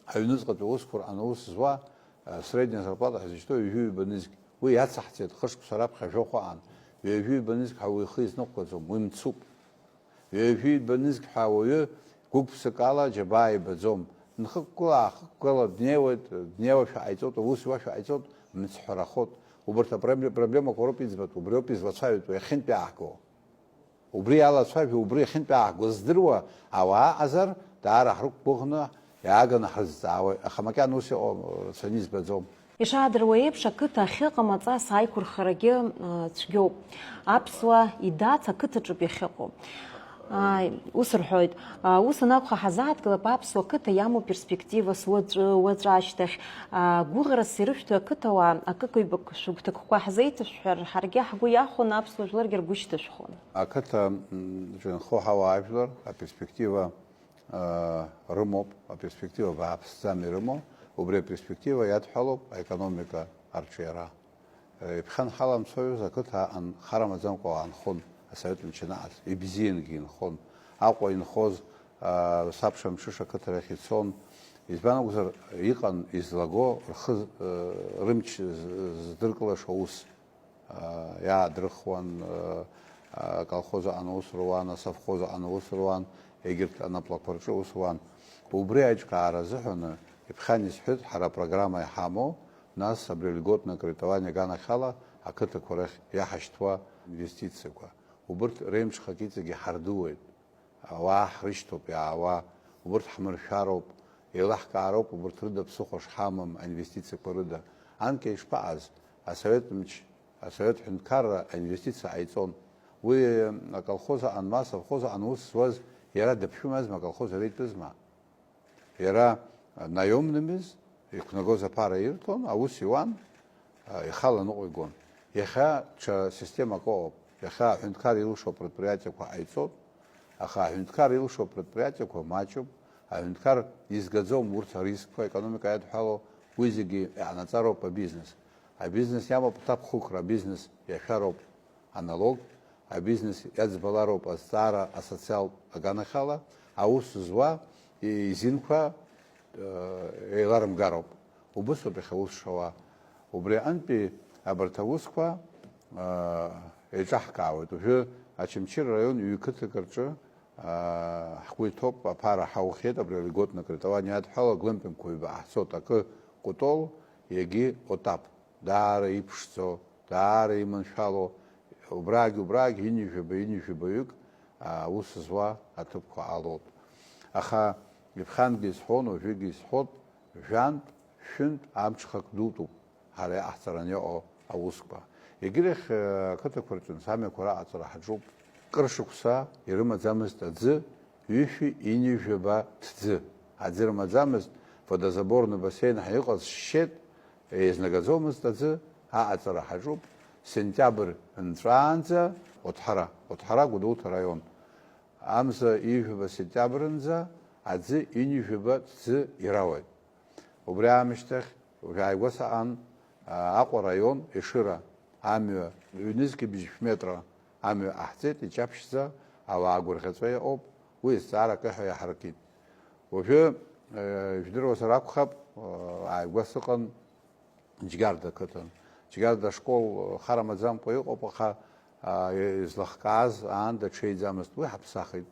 аҩныҵҟатәи аусқәа рҟны аус зуа, а, средняя зарплата ҳзышьҭоу ҩажәи ҩба нызқь, уи иацаҳҵеит хышықәса раԥхьа жәохә аан, ҩажәи ҩба нызқь ҳәа уаҩы ихы изныҟәгаӡом, уи мцуп. Ҩажәи ҩба нызқь ҳәа ауаҩы гәык-ԥсыкала џьабаа ибаӡом. Нхықәкыла-аахықәкыла днеиуеит, днеиуашәа ҟаиҵоит, аус иуашәа ҟаиҵоит, мцҳәарахоит. Убарҭ апробле-, проблемақәа роуп иӡбатәу, убриоуп излацәажәатәу, иахьынтәи ааго. Убри иалацәажәо, убри иахьынтәи ааго здыруа ауаа аҟазар, даара ҳрықәгәыӷны иааганы ҳрызҵаауеит, аха макьана ус иҟоу рацәаны избаӡом. Ишаадыруа еиԥш, ақыҭа ахьыҟам аҵас аиқәырхарагьы, а, цәгьоуп. Аԥсуа идац ақыҭаҿоуп иахьыҟоу. Ааи, ус рҳәоит. А, ус анакәха, ҳазааҭгылап аԥсуа қыҭа иамоу перспективас уаҵәы, уаҵәы ашьҭахь. А, гәыӷрас ирышәҭои ақыҭауаа, акык-ҩбак шәыгәҭакқәа ҳзеиҭашәҳәар, ҳаргьы ҳгәы иахәон, аԥсуа жәларгьы ргәы шьҭышәхон. Ақыҭа, м, зҿынхо ҳауаажәлар аперспектива, а, рымоуп, аперспектива бааԥсӡам ирымоу, убри аперспектива иадҳәалоуп аекономика арҿиара. Иԥхьан ҳаламцәажәоз, ақыҭа аан хар амаӡамкәа аанхон, асовет мчы анаҟаз, ибзиангьы инхон. Аҟәа инхоз, аа, сабша мҽыша ақыҭа рахь ицон. Избан акәзар, иҟан излаго рхы, э, рымч з-, здыркылаша ус. Аа, иаадрыхуан, э, аколхоз аҟны аус руан, асовхоз аҟны аус руан, егьырҭ анаплақәа рҿы аус руан. Убри аиҿкаара азыҳәаны, иԥхьан исҳәеит, ҳара апрограмма иҳамоу, нас абри альготное кредитование аганахьала ақыҭақәа рахь иаҳашьҭуа инвестициақәа. Убырҭ реимҽхак иҵегьы ҳардууеит. Ауаа ҳрышьҭоуп иаауа, убырҭ ҳмыршәароуп, еилаҳкаароуп убырҭ рыда ԥсыхәа шҳамам аинвестициақәа рыда. Анкьа ишԥаҟаз? Асовет мч, асовет ҳәынҭқарра аинвестициа ҟаиҵон. Уи аколхоз аҟан, ма асовхоз аҟан аус зуаз иара дыԥшәымазма, аколхоз иара итәызма? Иара наемнымыз, иқәнагоз аԥара ирҭон, аус иуан, а, ихала ныҟәигон. Иахьа ҽа системак ыҟоуп. Иахьа аҳәынҭқар илшо апредприятиеқәа ҟаиҵоит, аха аҳәынҭқар илшо апредприятиеқәа маҷуп. Аҳәынҭқар изгаӡом урҭ арискқәа, аекономика иадҳәало, уи зегьы иҟанаҵароуп абизнес. Абизнес иамоуп аҭакԥхықәра, абизнес иашәароуп аналог, абизнес иаӡбалароуп азҵаара асоциалтә аганахьала, аус зуа изинқәа, э, еиларымгароуп. Убысоуп иахьа аус шауа. Убри аҟынтәи абарҭ аусқәа, э, еиҿаҳкаауеит. Уажәы Очамчыра араион ҩ-қыҭак рҿы, э, ҳгәы иҭоуп, аԥара ҳаухьеит, абри альготное кредитование иадҳәало, аглымпиақәа ҩба ҟаҳҵоит, акы Кәтол, егьи Отаԥ. Даара иԥшӡо, даара иманшәало, убраагь, убраагь ҩынҩажәаба, ҩынҩажәабаҩык, а, аус зуа аҭыԥқәа ҟалоит. Аха иԥхьангьы исҳәон, уажәыгьы исҳәоит, жәантә, шәынтә амҽхак дутәуп ҳара иҟаҳҵараны иҟоу аусқәа. Егьырахь, э, ақыҭақәа рҿы амҩақәа раҟаҵара ҳаҿуп. Кыр шықәса ирымаӡамызт аӡы, ҩышәи ҩынҩажәаба ҭӡы. Аӡы рымаӡамызт, водозаборный бассейн ҳәа иҟаз шьшьеит, еизнагаӡомызт аӡы, аҟаҵара ҳаҿуп, сентиабр нҵәаанӡа Оҭҳара, Оҭҳара Гәдоуҭа араион. Амза ҩажәаба сентиабрынӡа аӡы ҩынҩажәаба ҭӡы ирауеит. Убри аамышьҭахь, уажә ааигәа саҟан, а, Аҟәа араион Ешыра амҩа, ҩнызқьи быжьшә метра амҩа ҟаҳҵеит, иҷаԥшьӡа, ауаа гәырӷьаҵәа иҟоуп, уи азҵаара акы ҳәа иаҳаркит. Уажәы, э, жәдыруазар акәхап, э, ааигәа сыҟан, Џьгьарда ақыҭан. Џьгьарда ашкол хар амаӡамкәа иҟоуп, аха, а, излахкааз аанда ҽеиӡамызт. Уи ҳаԥсахит.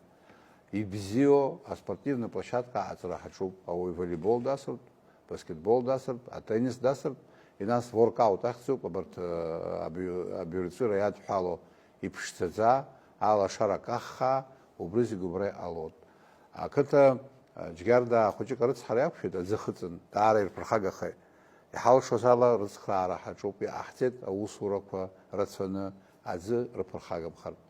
Ибзиоу аспортивный площадка аҟаҵара ҳаҿуп. Ауаҩ волейбол дасыртә, баскетбол дасыртә, атеннис дасыртә, Нас воркаут ахьӡуп, абарҭ, э, абаҩ-, абаҩрҵәыра иадҳәало иԥшӡаӡа, алашара каххаа, убри зегь убра иҟалоит. Ақыҭа, э, џьгьарда хәыҷык арыцҳара иақәшәеит, аӡы хыҵын, даара ирԥырхагахеит. Иҳалшоз ала рыцхраара ҳаҿуп, иҟаҳҵеит аусурақәа рацәаны аӡы рыԥырхагамхартә.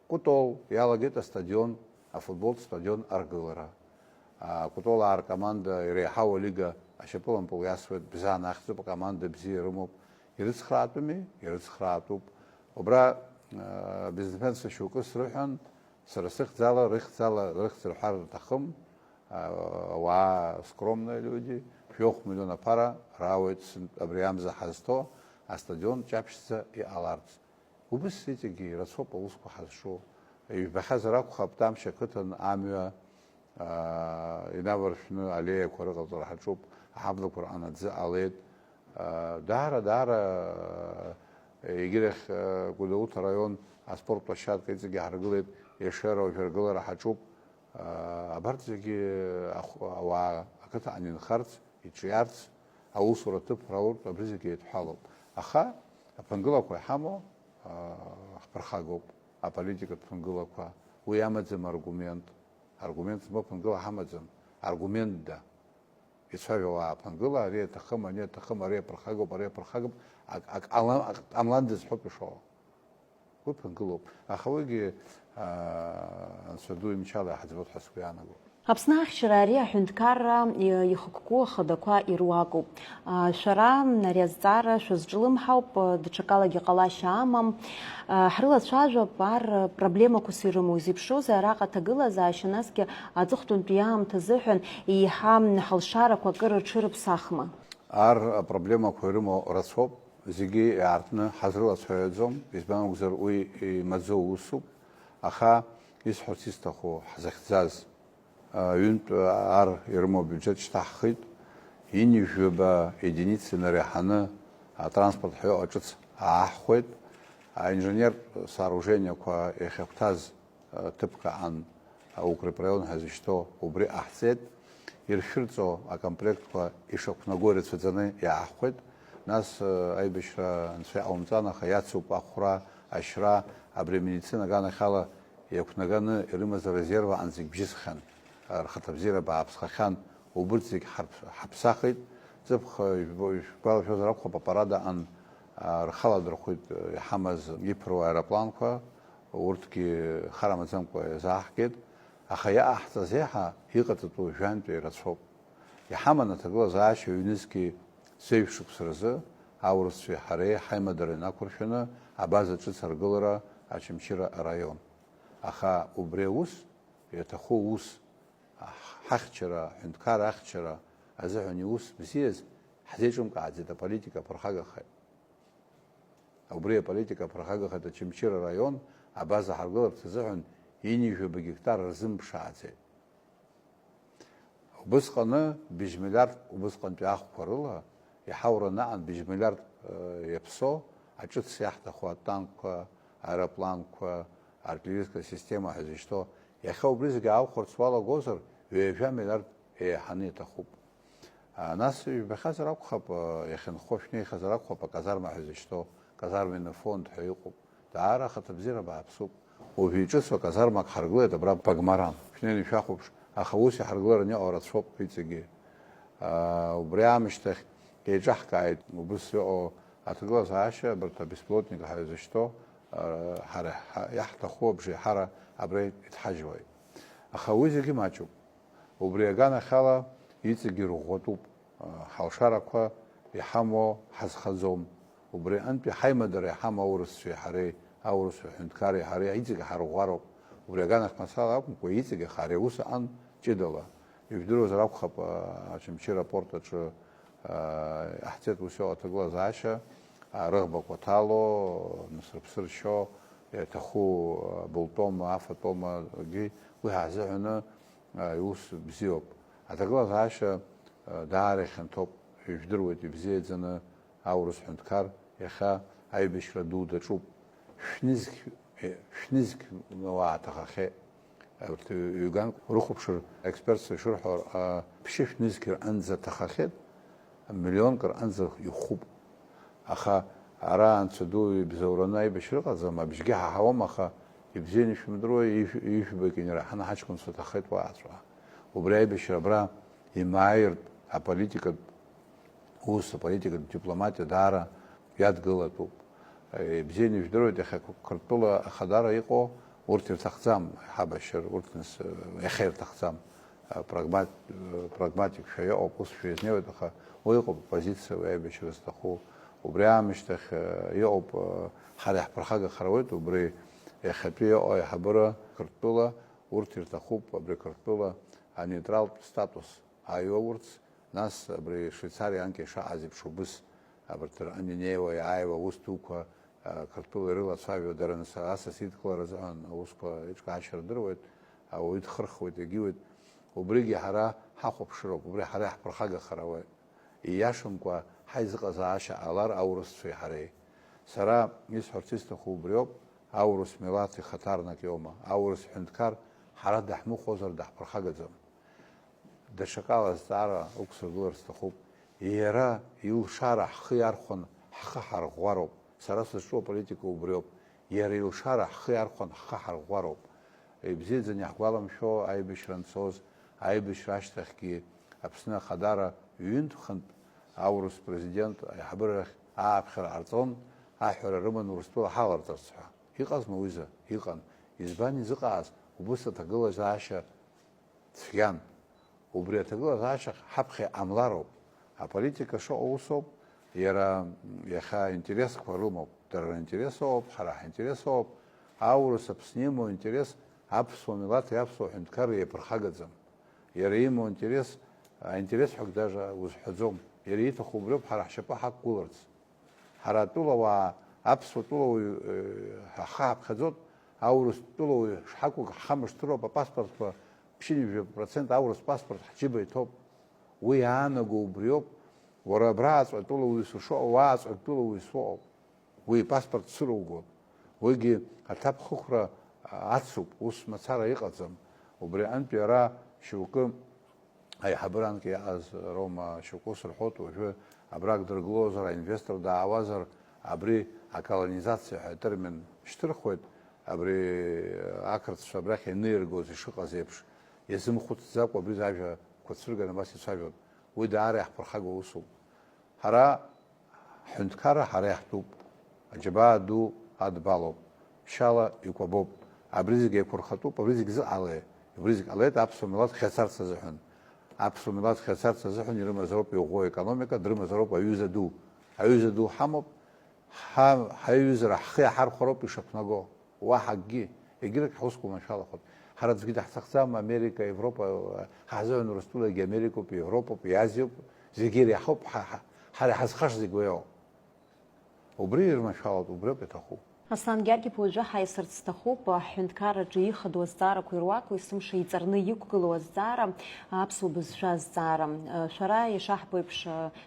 Кәтол иалагеит астадион, афутболтә стадион аргылара. А, Кәтолаа ркоманда иреиҳау алига ашьапылампыл иасуеит, Бзан ахьӡуп акоманда бзиа ирымоуп. Ирыцхраатәыми? Ирыцхраатәуп. Убра, а, бизнесменцәа шьоукы срыҳәан, сара сыхьӡала, рыхьӡала, рыхьӡ рҳәар рҭахым. А, ауаа скромные люди, жәохә миллион аԥара раауеит сынтә абри амза ҳазҭо астадион ҷаԥшьӡа иҟаларц. Убыс иҵегьы ирацәоуп аусқәа ҳазҿу. Ижәбахьазар акәхап, Тамшь ақыҭан амҩа, аа, инаваршәны аллеиақәа рыҟаҵара ҳаҿуп, аҳаблақәа рҟны аӡы ҟалеит. Аа, даара, даара, егьирахь, аа, Гәдоуҭа араион аспорт площадка иҵегьы ҳаргылеит, Ешера уажә аргылара ҳаҿуп. Аа, абарҭ зегьы ахә-, ауаа ақыҭаҟны инхарц, иҿиарц, аусура ҭыԥ рауртә абри зегьы еидҳәалоуп. Аха аԥынгылақәа иҳамоу, аа, ҳԥырхагоуп, аполитикатә ԥынгылақәа, уи амаӡам аргумент. Аргумент змоу ԥынгыла ҳамаӡам, аргументда. Ицәажәауа ааԥынгыла, ари аҭахым, ани аҭахым, ари аԥырхагоуп, ари аԥырхагоуп, ак, ак ала-, ак ҟамландаз ҳәоуп ишоуа. Уи ԥынгылоуп. Аха уигьы, аа, Анцәа ду имчала иаҳӡбоит ҳәа сгәы иаанагоит. Аԥсны ахьчара ари аҳәынҭқарра, э, ихықәкы ахадақәа ируакуп. А, шәара ари азҵаара шәазҿлымҳауп, э, даҽакалагьы ҟалашьа амам. А, ҳрылацәажәап, ар, э, проблемақәас ирымоу, изеиԥшроузеи араҟа аҭагылазаашьа, насгьы аҵыхәтәантәи аамҭа азыҳәан еиҳа ҳалшарақәа акыр рҽырыԥсахма? Ар апроблемақәа ирымоу рацәоуп, зегьы иаартны ҳазрылацәажәаӡом, избан акәзар, уи имаӡоу усуп, аха исҳәарц исҭаху, ҳзахьӡаз, а, ҩынтә ар ирымоу абиуџьет шьҭаҳхит, ҩынҩажәаба единица инареиҳаны атранспорт ҳәа ҿыц ааҳхәеит, аинженертә сооружениеқәа иахьахәҭаз ҭыԥк аан, Укрепрайон ҳәа зышьҭоу, убри ҟаҳҵеит. Иршәырҵо акомплектқәа ишақәнаго ирацәаӡаны иааҳхәеит. Нас, э, аибашьра анцәа иҟаумҵан, аха иацуп ахәра, ашьра, абри амедицина аганахьала иақәнаганы ирымаз арезерв аан зегь бжьысхьан, рхаҭабзиара бааԥсхахьан, убырҭ зегь ҳарԥ-, ҳаԥсахит. Ҵыԥх, э, ижәбо-, ижәбалашәозар акәхап, апарад аан, а, рхаладырхәит, э, иҳамаз иԥыруа аеропланқәа, урҭгьы хар амаӡамкәа иазааҳгеит, аха иҟаҳҵаз еиҳа иҟаҵатәу жәантәи рацәоуп. Иҳаман аҭагылазаашьа ҩнызқьи зеижә шықәса рзы аурысцәеи ҳареи ҳаимадара инақәыршәаны абаза ҿыц аргылара Очамчыра араион. Аха убри аус, иаҭаху аус, ҳ-, ҳахьчара, аҳәынҭқар ахьчара азыҳәан иус бзиаз ҳзеиҿымкааӡеит, аполитика ԥырхагахеит. Убри аполитика ԥырхагахеит, Очамчыра араион абаза ҳаргыларц азыҳәан ҩынҩажәаба гектар рзымԥшааӡеит. Убысҟаны быжь миллиард убысҟантәи ахәқәа рыла иҳаураны аҟан быжь миллиард, э, иаԥсоу, аҿыц иаҳҭаху атанкқәа, аеропланқәа, артиллерийская система ҳәа зышьҭоу, иахьа убри зегьы аахәарц уалагозар, ҩажәа миллиард еиҳаны иҭахуп. А, нас ижәбахьазар акәхап, а, иахьынхо шәнеихьазар акәхап, аказарма ҳәа зышьҭоу, казарменный фонд ҳәа иҟоуп. Даара ахаҭабзиара бааԥсуп. Уажә иҿыцу аказармак ҳаргылеит абра Пагмаран. Шәнеины шәахәаԥш, аха ус иҳаргылараны иҟоу рацәоуп уи ҵегьы. А, убри аамышьҭахь еиҿаҳкааит, убыс иҟоу аҭагылазаашьа, абарҭ абесплотник ҳәа изышьҭоу, а, ҳара ҳа-, иаҳҭаху абжеиҳара абра иҭҳажьуеит. Аха уи зегьы маҷуп. Убри аганахьала иҵегьы ирӷәӷәатәуп, ҳалшарақәа иҳамоу ҳазхаӡом. Убри аҟынтәи ҳаимадара иҳамоу аурысцәеи ҳареи, аурысу ҳәынҭқарреи ҳареи иҵегьы ҳарӷәӷәароуп. Убри аганахь мацара акәымкәа, иҵегьы аха ари аус аҟан ҷыдала. Ижәдыруазар акәхап, Очамчыра апорт аҿы иҟаҳҵеит ус иоуа аҭагылазаашьа, рыӷбақәа ҭало, нас рыԥсы ршьо, иаҭаху абылтәома, афатәомагьы уи ҳазыҳәаны, а, иус бзиоуп. Аҭагылазаашьа, а, даара ихьанҭоуп, ижәдыруеит ибзиаӡаны аурыс ҳәынҭқар иахьа аибашьра ду даҿуп. Шәнызқь, е, шәнызқь уаа ҭахахьеит. Урҭ ҩ-, ҩганк урыхәаԥшыр, аекспертцәа ишырҳәо, а, ԥшьышә нызқь рҟынӡа ҭахахьеит, миллионк рҟынӡа ихәуп. Аха ара Анцәа ду ибзоураны аибашьра ыҟаӡам, абжьгьы ҳаҳауам, аха ибзианы ишәымдыруа, ижә-, ижәбагьы инраҳаны ҳаҷкәынцәа ҭахеит уааҵәа. Убри аибашьра абра имааиртә аполитикатә ус, аполитикатә дипломатиа даара иадгылатәуп. Ибзианы ижәдыруеит, иахьа Қырҭтәыла ахадара иҟоу урҭ ирҭахӡам, ҳабашьыр, урҭ нас, иахьа ирҭахӡам. Прагмат-, прагматикшәа иҟоуп, усшәа изнеиуеит, аха уи ыҟоуп, оппозициа уи аибашьра зҭаху. Убри аамышьҭахь, э, иҟоуп, э, ҳара иаҳԥырхагахар ауеит, убри иахьатәи иҟоу аиҳабыра Қырҭтәыла, урҭ ирҭахуп абри Қырҭтәыла анейтралтә статус ааиуаурц, нас абри Швеицариа анкьа ишаҟаз еиԥш убыс абарҭ рҟны инеиуа, иааиуа аус дуқәа, э, Қырҭтәыла ирылацәажәо, дара нас асас идкылара азыҳәан аусқәа еиҿкаашьа рдыруеит, ауаҩы дхырхуеит, егьиуеит. Убригьы ҳара ҳахәаԥшыроуп, убри ҳара иаҳԥырхагахар ауеит. Ииашамкәа ҳаизыҟазаашьа ҟалар аурысцәеи ҳареи. Сара исҳәарц исҭаху убриоуп, аурыс милаҭ ихаҭарнак иоума, аурыс ҳәынҭқар ҳара даҳмыхәозар даҳԥырхагаӡам. Даҽакала азҵаара ықәсыргылар сҭахуп. Иара илшара ҳхы иархәан ҳхы ҳарӷәӷәароуп. Сара сызҿу аполитика убриоуп. Иара илшара ҳхы иархәан ҳхы ҳарӷәӷәароуп. Ибзиаӡаны иаҳгәаламшәо аибашьра анцоз, аибашьра ашьҭахьгьы Аԥсны Ахадара ҩынтә-хынтә аурыс президент аиҳабыра рахь ааԥхьара ҟарҵон, аҳәара рыман Урыстәыла ҳаларҵарц ҳәа. Иҟазма уҩыза? Иҟан. Избан изыҟааз? Убыс аҭагылазаашьа цәгьан. Убри аҭагылазаашьахь ҳаԥхьа иҟамлароуп. Аполитика шыҟоу усоуп, иара иахьа интересқәа рымоуп, дара ринтерес ыҟоуп, ҳара ҳинтерес ыҟоуп. Аурыс Аԥсны имоу интерес аԥсуа милаҭи аԥсуа ҳәынҭқарреи иаԥырхагаӡам. Иара имоу интерес, аинтерес ҳәагь даже узҳәаӡом. Иара ииҭаху убриоуп ҳара ҳшьапы ҳақәгыларц. Ҳара атәылауаа, аԥсуа тәылауаҩ, э, ҳхы ҳаԥхьаӡоит, аурыс тәылауаҩ шҳакәу ҳхамышҭыроуп, апаспортқәа ԥшьынҩажәа процент аурыс паспорт ҳџьыба иҭоуп. Уи иаанаго убриоуп, уара абрааҵәҟьа тәылауаҩыс ушыҟоу, уааҵәҟьа тәылауаҩыс уҟоуп. Уи ипаспорт цәыругоит. Уигьы аҭакԥхықәра ацуп, ус мацара иҟаӡам. Убри аҟынтәи ара шьоукы аиҳабыранк иааз роума шьоукы ус рҳәоит, уажәы абрак дыргылозар, аинвестор даауазар, абри аколонизациа ҳәа атермин шьҭырхуеит, абри ақырҭцәа абрахь ианеиргоз ишыҟаз еиԥш, иазымхәыцӡакәа абри ажәақәа цәырганы абас ицәажәон. Уи даара иаҳԥырхагоу усуп. Ҳара Ҳҳәынҭқарра ҳара иаҳтәуп. Аџьабаа ду адбалоуп. Ԥшьаала икәабоуп. Абри зегь еиқәырхатәуп, абри зегь зыҟалеи? Абри зегь ҟалеит аԥсуа милаҭ хьацарц азыҳәан. Аԥсуа милаҭ хьацарц азыҳәан ирымазароуп иӷәӷәоу аекономика, дрымазароуп аҩыза ду. Аҩыза ду ҳамоуп, ҳа-, ҳаиҩызара ҳхы иаҳархәароуп ишақәнаго. Уаҳа акгьы, егьырҭ ҳусқәа маншәалахоит. Ҳара аӡәгьы даҳҭахӡам, Америка, Европа, ҳаҳзыҳәан Урыстәылагьы Америкоуп, Европоуп, Азиоуп, зегьы иреиҳауп, ҳа, ҳа, ҳара иҳазхаша зегь уи ауп. Убри ирманшәалоуп, убриоуп иаҭаху. Аслан Гьаргь-иԥа, уажәы ҳаиасырц сҭахуп, аҳәынҭқарраҿы ихадоу азҵаарақәа ируаку есымша иҵарны иқәгылоу азҵаара, аԥсуа бызшәа азҵаара. Шәара ишаҳбо еиԥш,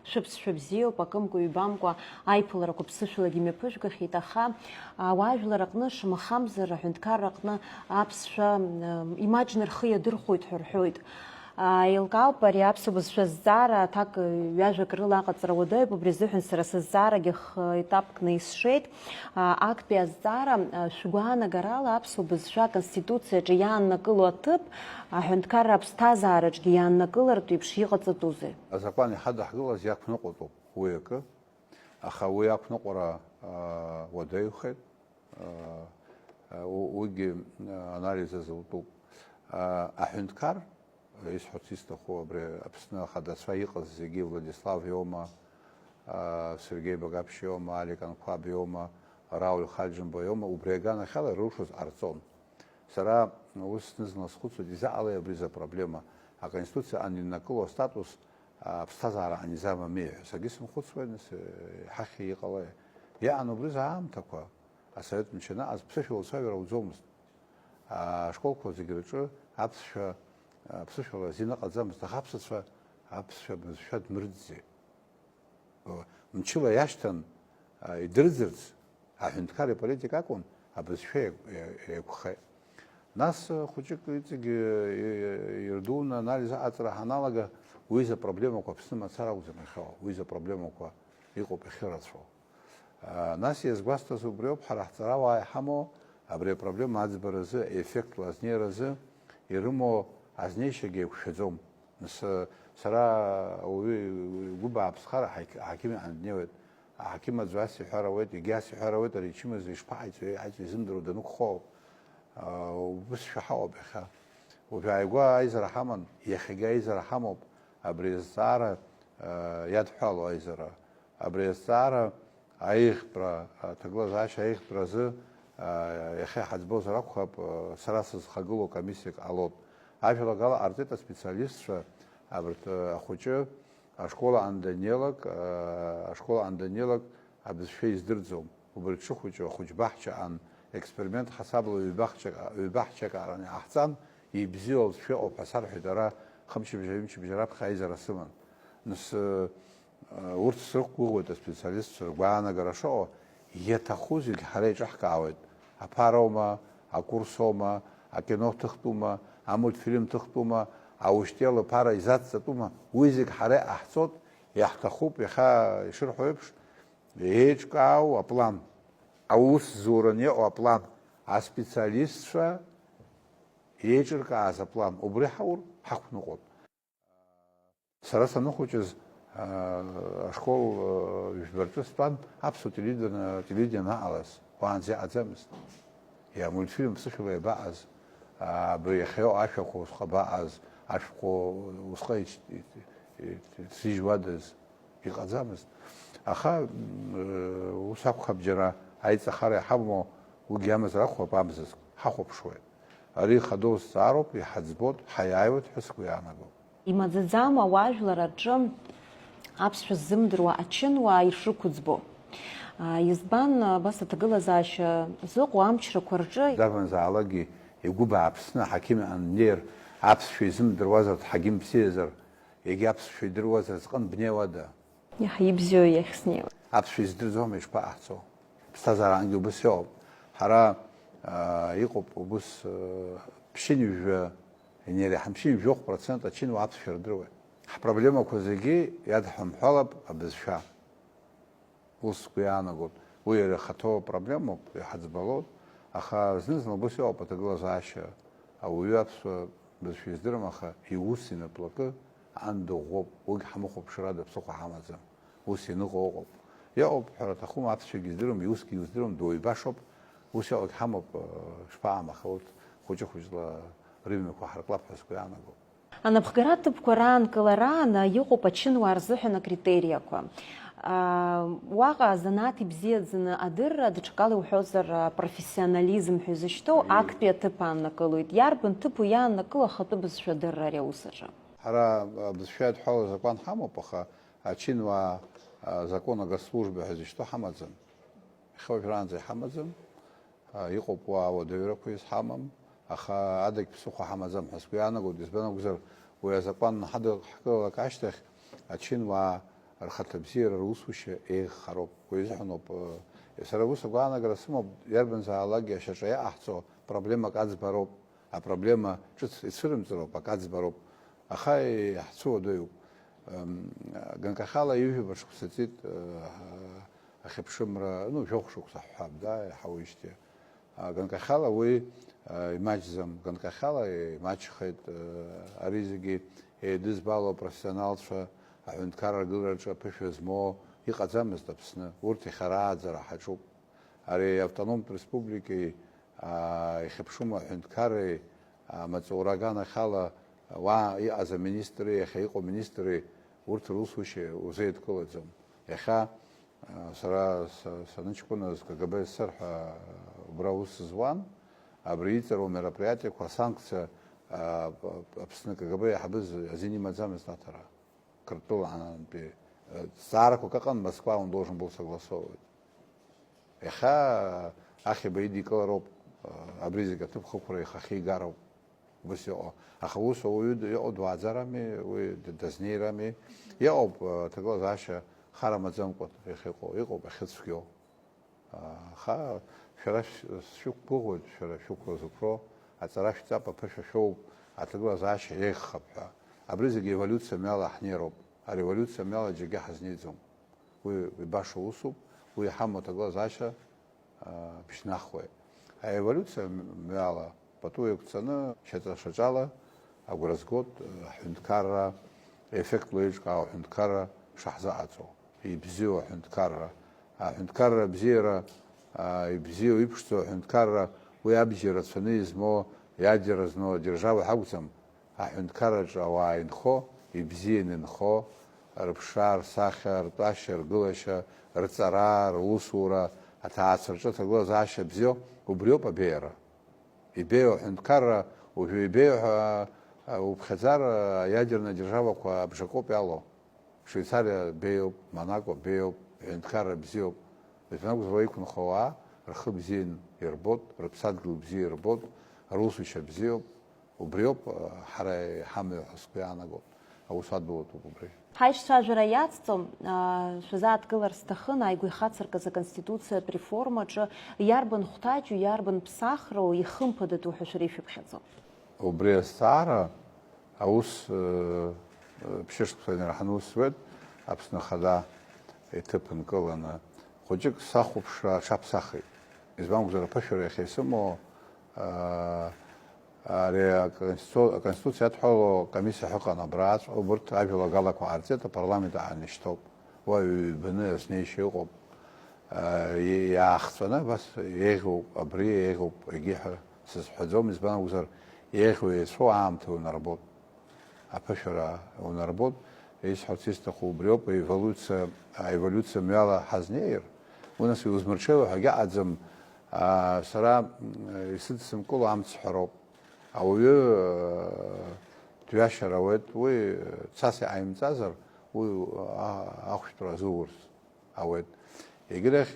шәыԥсшәа бзиоуп, акымкәа-ҩбамкәа аиԥыларақәа ԥсышәалагьы мҩаԥыжәгахьеит, аха, а, ауаажәлар аҟны, шамахамзар, аҳәынҭқарра аҟны аԥсшәа, м, имаҷны рхы иадырхәоит ҳәа рҳәоит. А, еилкаауп, ари аԥсуа бызшәа азҵаара аҭак, ҩажәак рыла аҟаҵара уадаҩуп, убри азыҳәан сара сызҵаарагьы х-, етапкны исшеит. А, актәи азҵаара, а, шәгәаанагарала аԥсуа бызшәа Аконституциаҿы иааннакыло аҭыԥ, аҳәынҭқарра аԥсҭазаараҿгьы иааннакылартә еиԥш иҟаҵатәузеи? Азакәан иҳадаҳгылаз иақәныҟәатәуп уи акы. Аха уи ақәныҟәара, аа, уадаҩхеит. Аа, у-, уигьы, аа, анализ азы утәуп. Аа, аҳәынҭқар, исҳәарц исҭаху, абри Аԥсны ахадацәа иҟаз зегьы, Владислав иоума, аа, Сергеи Багаԥшь иоума, Алик Анқәаб иоума, Рауль Хаџьымба иоума, убри аганахьала ирылшоз ҟарҵон. Сара ус зны-зынла схәыцуеит, изаҟалеи абри за проблема, Аконституциа аниннакыло астатус, аԥсҭазаара анизамами ҳәа. Саргьы сымхәыцуеит, нас, э, иҳахьи иҟалеи. Иаан убри за аамҭақәа, асовет мчы анаҟаз ԥсышәала уцәажәар ауӡомызт. Ашколқәа зегь рҿы аԥсшәа, аԥсышәала азин ыҟаӡамызт, аха аԥсацәа аԥсшәа бызшәа дмырӡӡеит. Мчыла иашьҭан, а, идырӡырц, аҳәынҭқар иполитика акәын, абызшәа еиқә-, е-, еиқәхеит. Нас, а, хәыҷык иҵегь, е-, е-, ирдуны анализ аҟаҵара ҳаналага, уи изы апроблемақәа Аԥсны мацара акәӡам иахьоу, уи изы апроблемақәа иҟоуп иахьырацәоу. Нас иазгәасҭаз убриоуп, ҳара ҳҵарауаа иҳамоу абри апроблема аӡбаразы, еффектла азнеиразы ирымоу азнеишьагьы еиқәшәаӡом. Нас, сара ауаҩы игәы бааԥсхар аҳақь-, аҳақьым иҟны днеиуеит. Аҳақьым аӡәы ас иҳәар ауеит, егьи ас иҳәар ауеит, ари ичымазаҩ ишԥаҟаиҵои, аиҵо изымдыруа данықәхо, аа, убыс шәаҳауп иахьа. Уажә ааигәа аизара ҳаман, иахьагьы аизара ҳамоуп, абри азҵаара, аа, иадҳәалоу аизара. Абри азҵаара аиӷьтәра, аҭагылазаашьа аиӷьтәразы, аа, иахьа иҳаӡбозар акәхап, сара сызхагылоу комиссиак ҟалоит. Ажәалагала ҟарҵеит аспециалистцәа, абарҭ, ахәыҷы, ашкол аан даннеилак, ашкол аан даннеилак абызшәа издырӡом. Убри дшыхәыҷу ахәыҷ баҳча аан, експеримент ҳасабла ҩбаҳчак, ҩбаҳчак аараны иҟаҳҵан, ибзиоу алҵшәа ыҟоуп ҳәа сарҳәеит, ара хымчыбжьа-ҩымчыбжьа раԥхьа аизара сыман. Нас, урҭ срықәгәыӷуеит аспециалистцәа ргәаанагара шыҟоу, иаҭаху зегь ҳара еиҿаҳкаауеит. Аԥароума, акурсоума, акино ҭыхтәума, амультфильм ҭыхтәума, аушьҭел аԥара изацҵатәума, уи зегь ҳара иҟаҳҵоит, иаҳҭахуп, иахьа ишырҳәо еиԥш, еиҿкаау аплан, аусзууран иҟоу аплан, аспециалистцәа еиҿыркааз аплан, убри ҳаур ҳақәныҟәоит. Сара саныхәыҷыз, аа, ашкол, аа, жәбарҿы стәан, аԥсуа телевидение, телевидение анаҟалаз, уаанӡа иҟаӡамызт. Иа, мультфильм ԥсышәала иабаҟаз, аа, абри иахьа иҟоу ашәақәа усҟа абаҟаз, ашәҟәы усҟа иц-, иц-, иц-, иҭсыжьуадаз, иҟаӡамызт. Аха, мм, ус акәхап, џьара аиҵахара иҳамоу, уигьы амазар акәхап, абзазк ҳахәаԥшуеит. Ари ихадоу зҵаароуп, иҳаӡбоит, ҳаиааиуеит ҳәа сгәы иаанагом. Имаӡаӡам ауаажәлар аҿы аԥсшәа ззымдыруа ачынуаа ишрықәыӡбо. А, избан, абас аҭагылазаашьа зыҟоу амчрақәа рҿы? Дарбанзаалакгьы игәы бааԥсны аҳақьым иҟны днеир, аԥсшәа изымдыруазар, дҳақьым бзиазар, егьа аԥсшәа идыруазар зҟын бнеиуада? Иаҳа ибзиоу иахь снеиуеит. Аԥсшәа издырӡом, ишԥаҟаҳҵо? Ԥсҭазаарангьы убыс иҟоуп. Ҳара, аа, иҟоуп убыс, аа, ԥшьынҩажәа, инеиреиҳан ԥшьынҩажәохә процент ачынуаа аԥсшәа рдыруеит. Ҳпроблемақәа зегьы иадҳәамҳәалап абызшәа. Ус сгәы иаанагоит. Уи иара ихаҭоу апроблемоуп, иҳаӡбалоит. Аха зны-зынла убыс иҟоуп аҭагылазаашьа. Ауаҩы аԥсуа бызшәа издырам, аха иус инаплакы аан дыӷәӷәоуп, уигь ҳамыхәаԥшрада ԥсыхәа ҳамаӡам. Ус ианыҟоу ыҟоуп. Иҟоуп, ҳәара аҭахума, аԥсшәагьы издыруам, иусгьы издыруам, дуаҩбашоуп. Ус иҟоугь ҳамоуп, э, шԥаҟам, аха урҭ хәыҷы-хәыҷла рыҩнқәа ҳарклап ҳәа сгәы иаанагоуп. Анапхгара аҭыԥқәа раанкылараан иҟоуп ачынуаа рзыҳәан акритериақәа. Аа, уаҟа азанааҭ ибзиаӡаны адырра, даҽакала иуҳәозар, профессионализм ҳәа изышьҭоу актәи аҭыԥ ааннакылоит. Иарбан ҭыԥу иааннакыло ахатәы бызшәа адырра ари аус аҿы? Ҳара абызшәа иадҳәалоу азакәан ҳамоуп, аха ачынуаа, а, закон о госслужбе ҳәа зышьҭоу ҳамаӡам. Иахьа уажәраанӡа иҳамаӡам. А, иҟоуп уа ауадаҩрақәа изҳамам, аха адагь ԥсыхәа ҳамаӡам ҳәа сгәы иаанагоит, избан акәзар, уи азакәан ҳадыҳкылалак ашьҭахь ачынуаа рхаҭабзиара русушьа еиӷьхароуп. Уи азыҳәан ауп, э, сара ус агәаанагара сымоуп, иарбанзаалакгьы ашьаҿа иҟаҳҵо проблемак аӡбароуп. Апроблема ҿыц ицәырымҵроуп, акы аӡбароуп. Аха иаҳцәыуадаҩуп. Ам, ганкахьала ҩажәа шықәса ҵит, э, ахьыԥшымра, ну, жәохә шықәса ҳҳәап, да, иҳауижьҭеи. А, ганкахьала уи, э, имаҷӡам, ганкахьала имаҷхеит, э, ари зегьы еидызбало апрофессионалцәа аҳәынҭқарра агылараҿы аԥышәа змоу иҟаӡамызт Аԥсны, урҭ иахьарааӡара ҳаҿуп. Ари автономтә республикеи, аа, ихьыԥшума аҳәынҭқарреи, амаҵура аганахьала уа иҟаз аминистри, иахьа иҟоу аминистри, урҭ русушьа узеидкылаӡом. Иахьа, аа, сара са-, саныҷкәыназ К Г Б СССР ҳәа убра аус зуан, абри иҵару мероприатиақәа, асанкциа, аа, Аԥсны К Г Б аиҳабыз азин имаӡамызт аҭара. Қырҭтәыла аантәи, э, зҵаарақәак ыҟан, Москва он должен был согласовывать. Иахьа, э, Ахиба идикылароуп, э, абри зегь аҭыԥ хықәра ихахьигароуп. Ус иҟоу. Аха ус ауаҩы д-, иҟоу дуааӡарами, уи д-, дазнеирами. Иҟоуп, э, аҭагылазаашьа хар амаӡамкәа иахьыҟоу, иҟоуп иахьыцәгьоу. Аха шәара шә-, шәықәгәыӷуеит, шәара шәықәра зықәроу, аҵара шәҵап, аԥышәа шәоуп, аҭагылазаашьа еиӷьхап ҳәа. Абри зегьы еволиуциа мҩала ҳнеироуп. Ареволиуциа мҩала џьаргьы ҳазнеиӡом. Уи, уи баша усуп, Уи иҳамоу аҭагылазаашьа бжьнахуеит. Аеволиуциа мҩала пату еиқәҵаны, шьаҿа-шьаҿала агәра згоит аҳәынҭқарра, еффектла еиҿкаау аҳәынҭқарра шаҳзыҟаҵо, ибзиоу аҳәынҭқарра, аҳәынҭқарра абзиара, ибзиоу иԥшӡоу аҳәынҭқарра, уи абџьар рацәаны измоу, иадгьыл зну адержава ҳакәӡам. Аҳәынҭқарраҿы ауаа инхо, ибзианы инхо, рыԥшра, рсахьа, ртәашьа, ргылашьа, рҵара, русура, аҭаацәа рҿы аҭагылазаашьа бзиоу, убриоуп абеиара. Ибеиоу аҳәынҭқарра, уажәы ибеиоу ҳәа, а, уԥхьаӡар, а, аиадерна адержавақәа абжакоуп иалоу. Швеицариа беиоуп, Монако беиоуп, ҳәынҭқарра бзиоуп. Избан акәзар, уа иқәынхо ауаа рхы бзиан ирбот, рыԥсадгьыл бзиа ирбот, русушьа бзиоуп. Убриоуп, а, ҳара иҳамҩа ҳәа сгәы иаанагоит. Аус адулатәуп убри. Ҳаишцәажәара иацҵо, а, шәазааҭгылар сҭахын, ааигәа ихацыркыз аконституциатә реформаҿы иарбан хәҭаҷу, иарбан ԥсахроу ихымԥадатәу ҳәа шәара ишәыԥхьаӡо? Убри азҵаара аус, э, э, ԥшьышықәса инарҳаны ус зуеит, Аԥсны Ахада иҭыԥ нкыланы. Хәыҷык сахәаԥшра аҽаԥсахит. Избан акәзар, аԥышәара иахьа исымоу, э, ари аконститу-, аконституциа иадҳәало акомиссиа ҳәа ыҟан, абраҵәҟьа убырҭ ажәалагалақәа ҟарҵеит, апарламент аан ишьҭоуп. Уа ҩбаны азнеишьа ыҟоуп. Э, иаахҵәаны абас еиӷьуп, абри еиӷьуп, егьи ҳәа сызҳәаӡом, избан акәзар, еиӷьу еицәоу аамҭа унарбоит. Аԥышәара унарбоит, исҳәарц исҭаху убриоуп, аеволюциа, аеволиуциа мҩала ҳазнеир, уи нас иузмырҽеиуа ҳәагьы аӡам, аа, сара, м, исыдсымкыло амц ҳәароуп. Ауаҩы, э, дҩашьар ауеит, уи, э, цас иҟаимҵазар, уи, а-, ахәшәтәра азуурц. Ауеит. Егьырахь,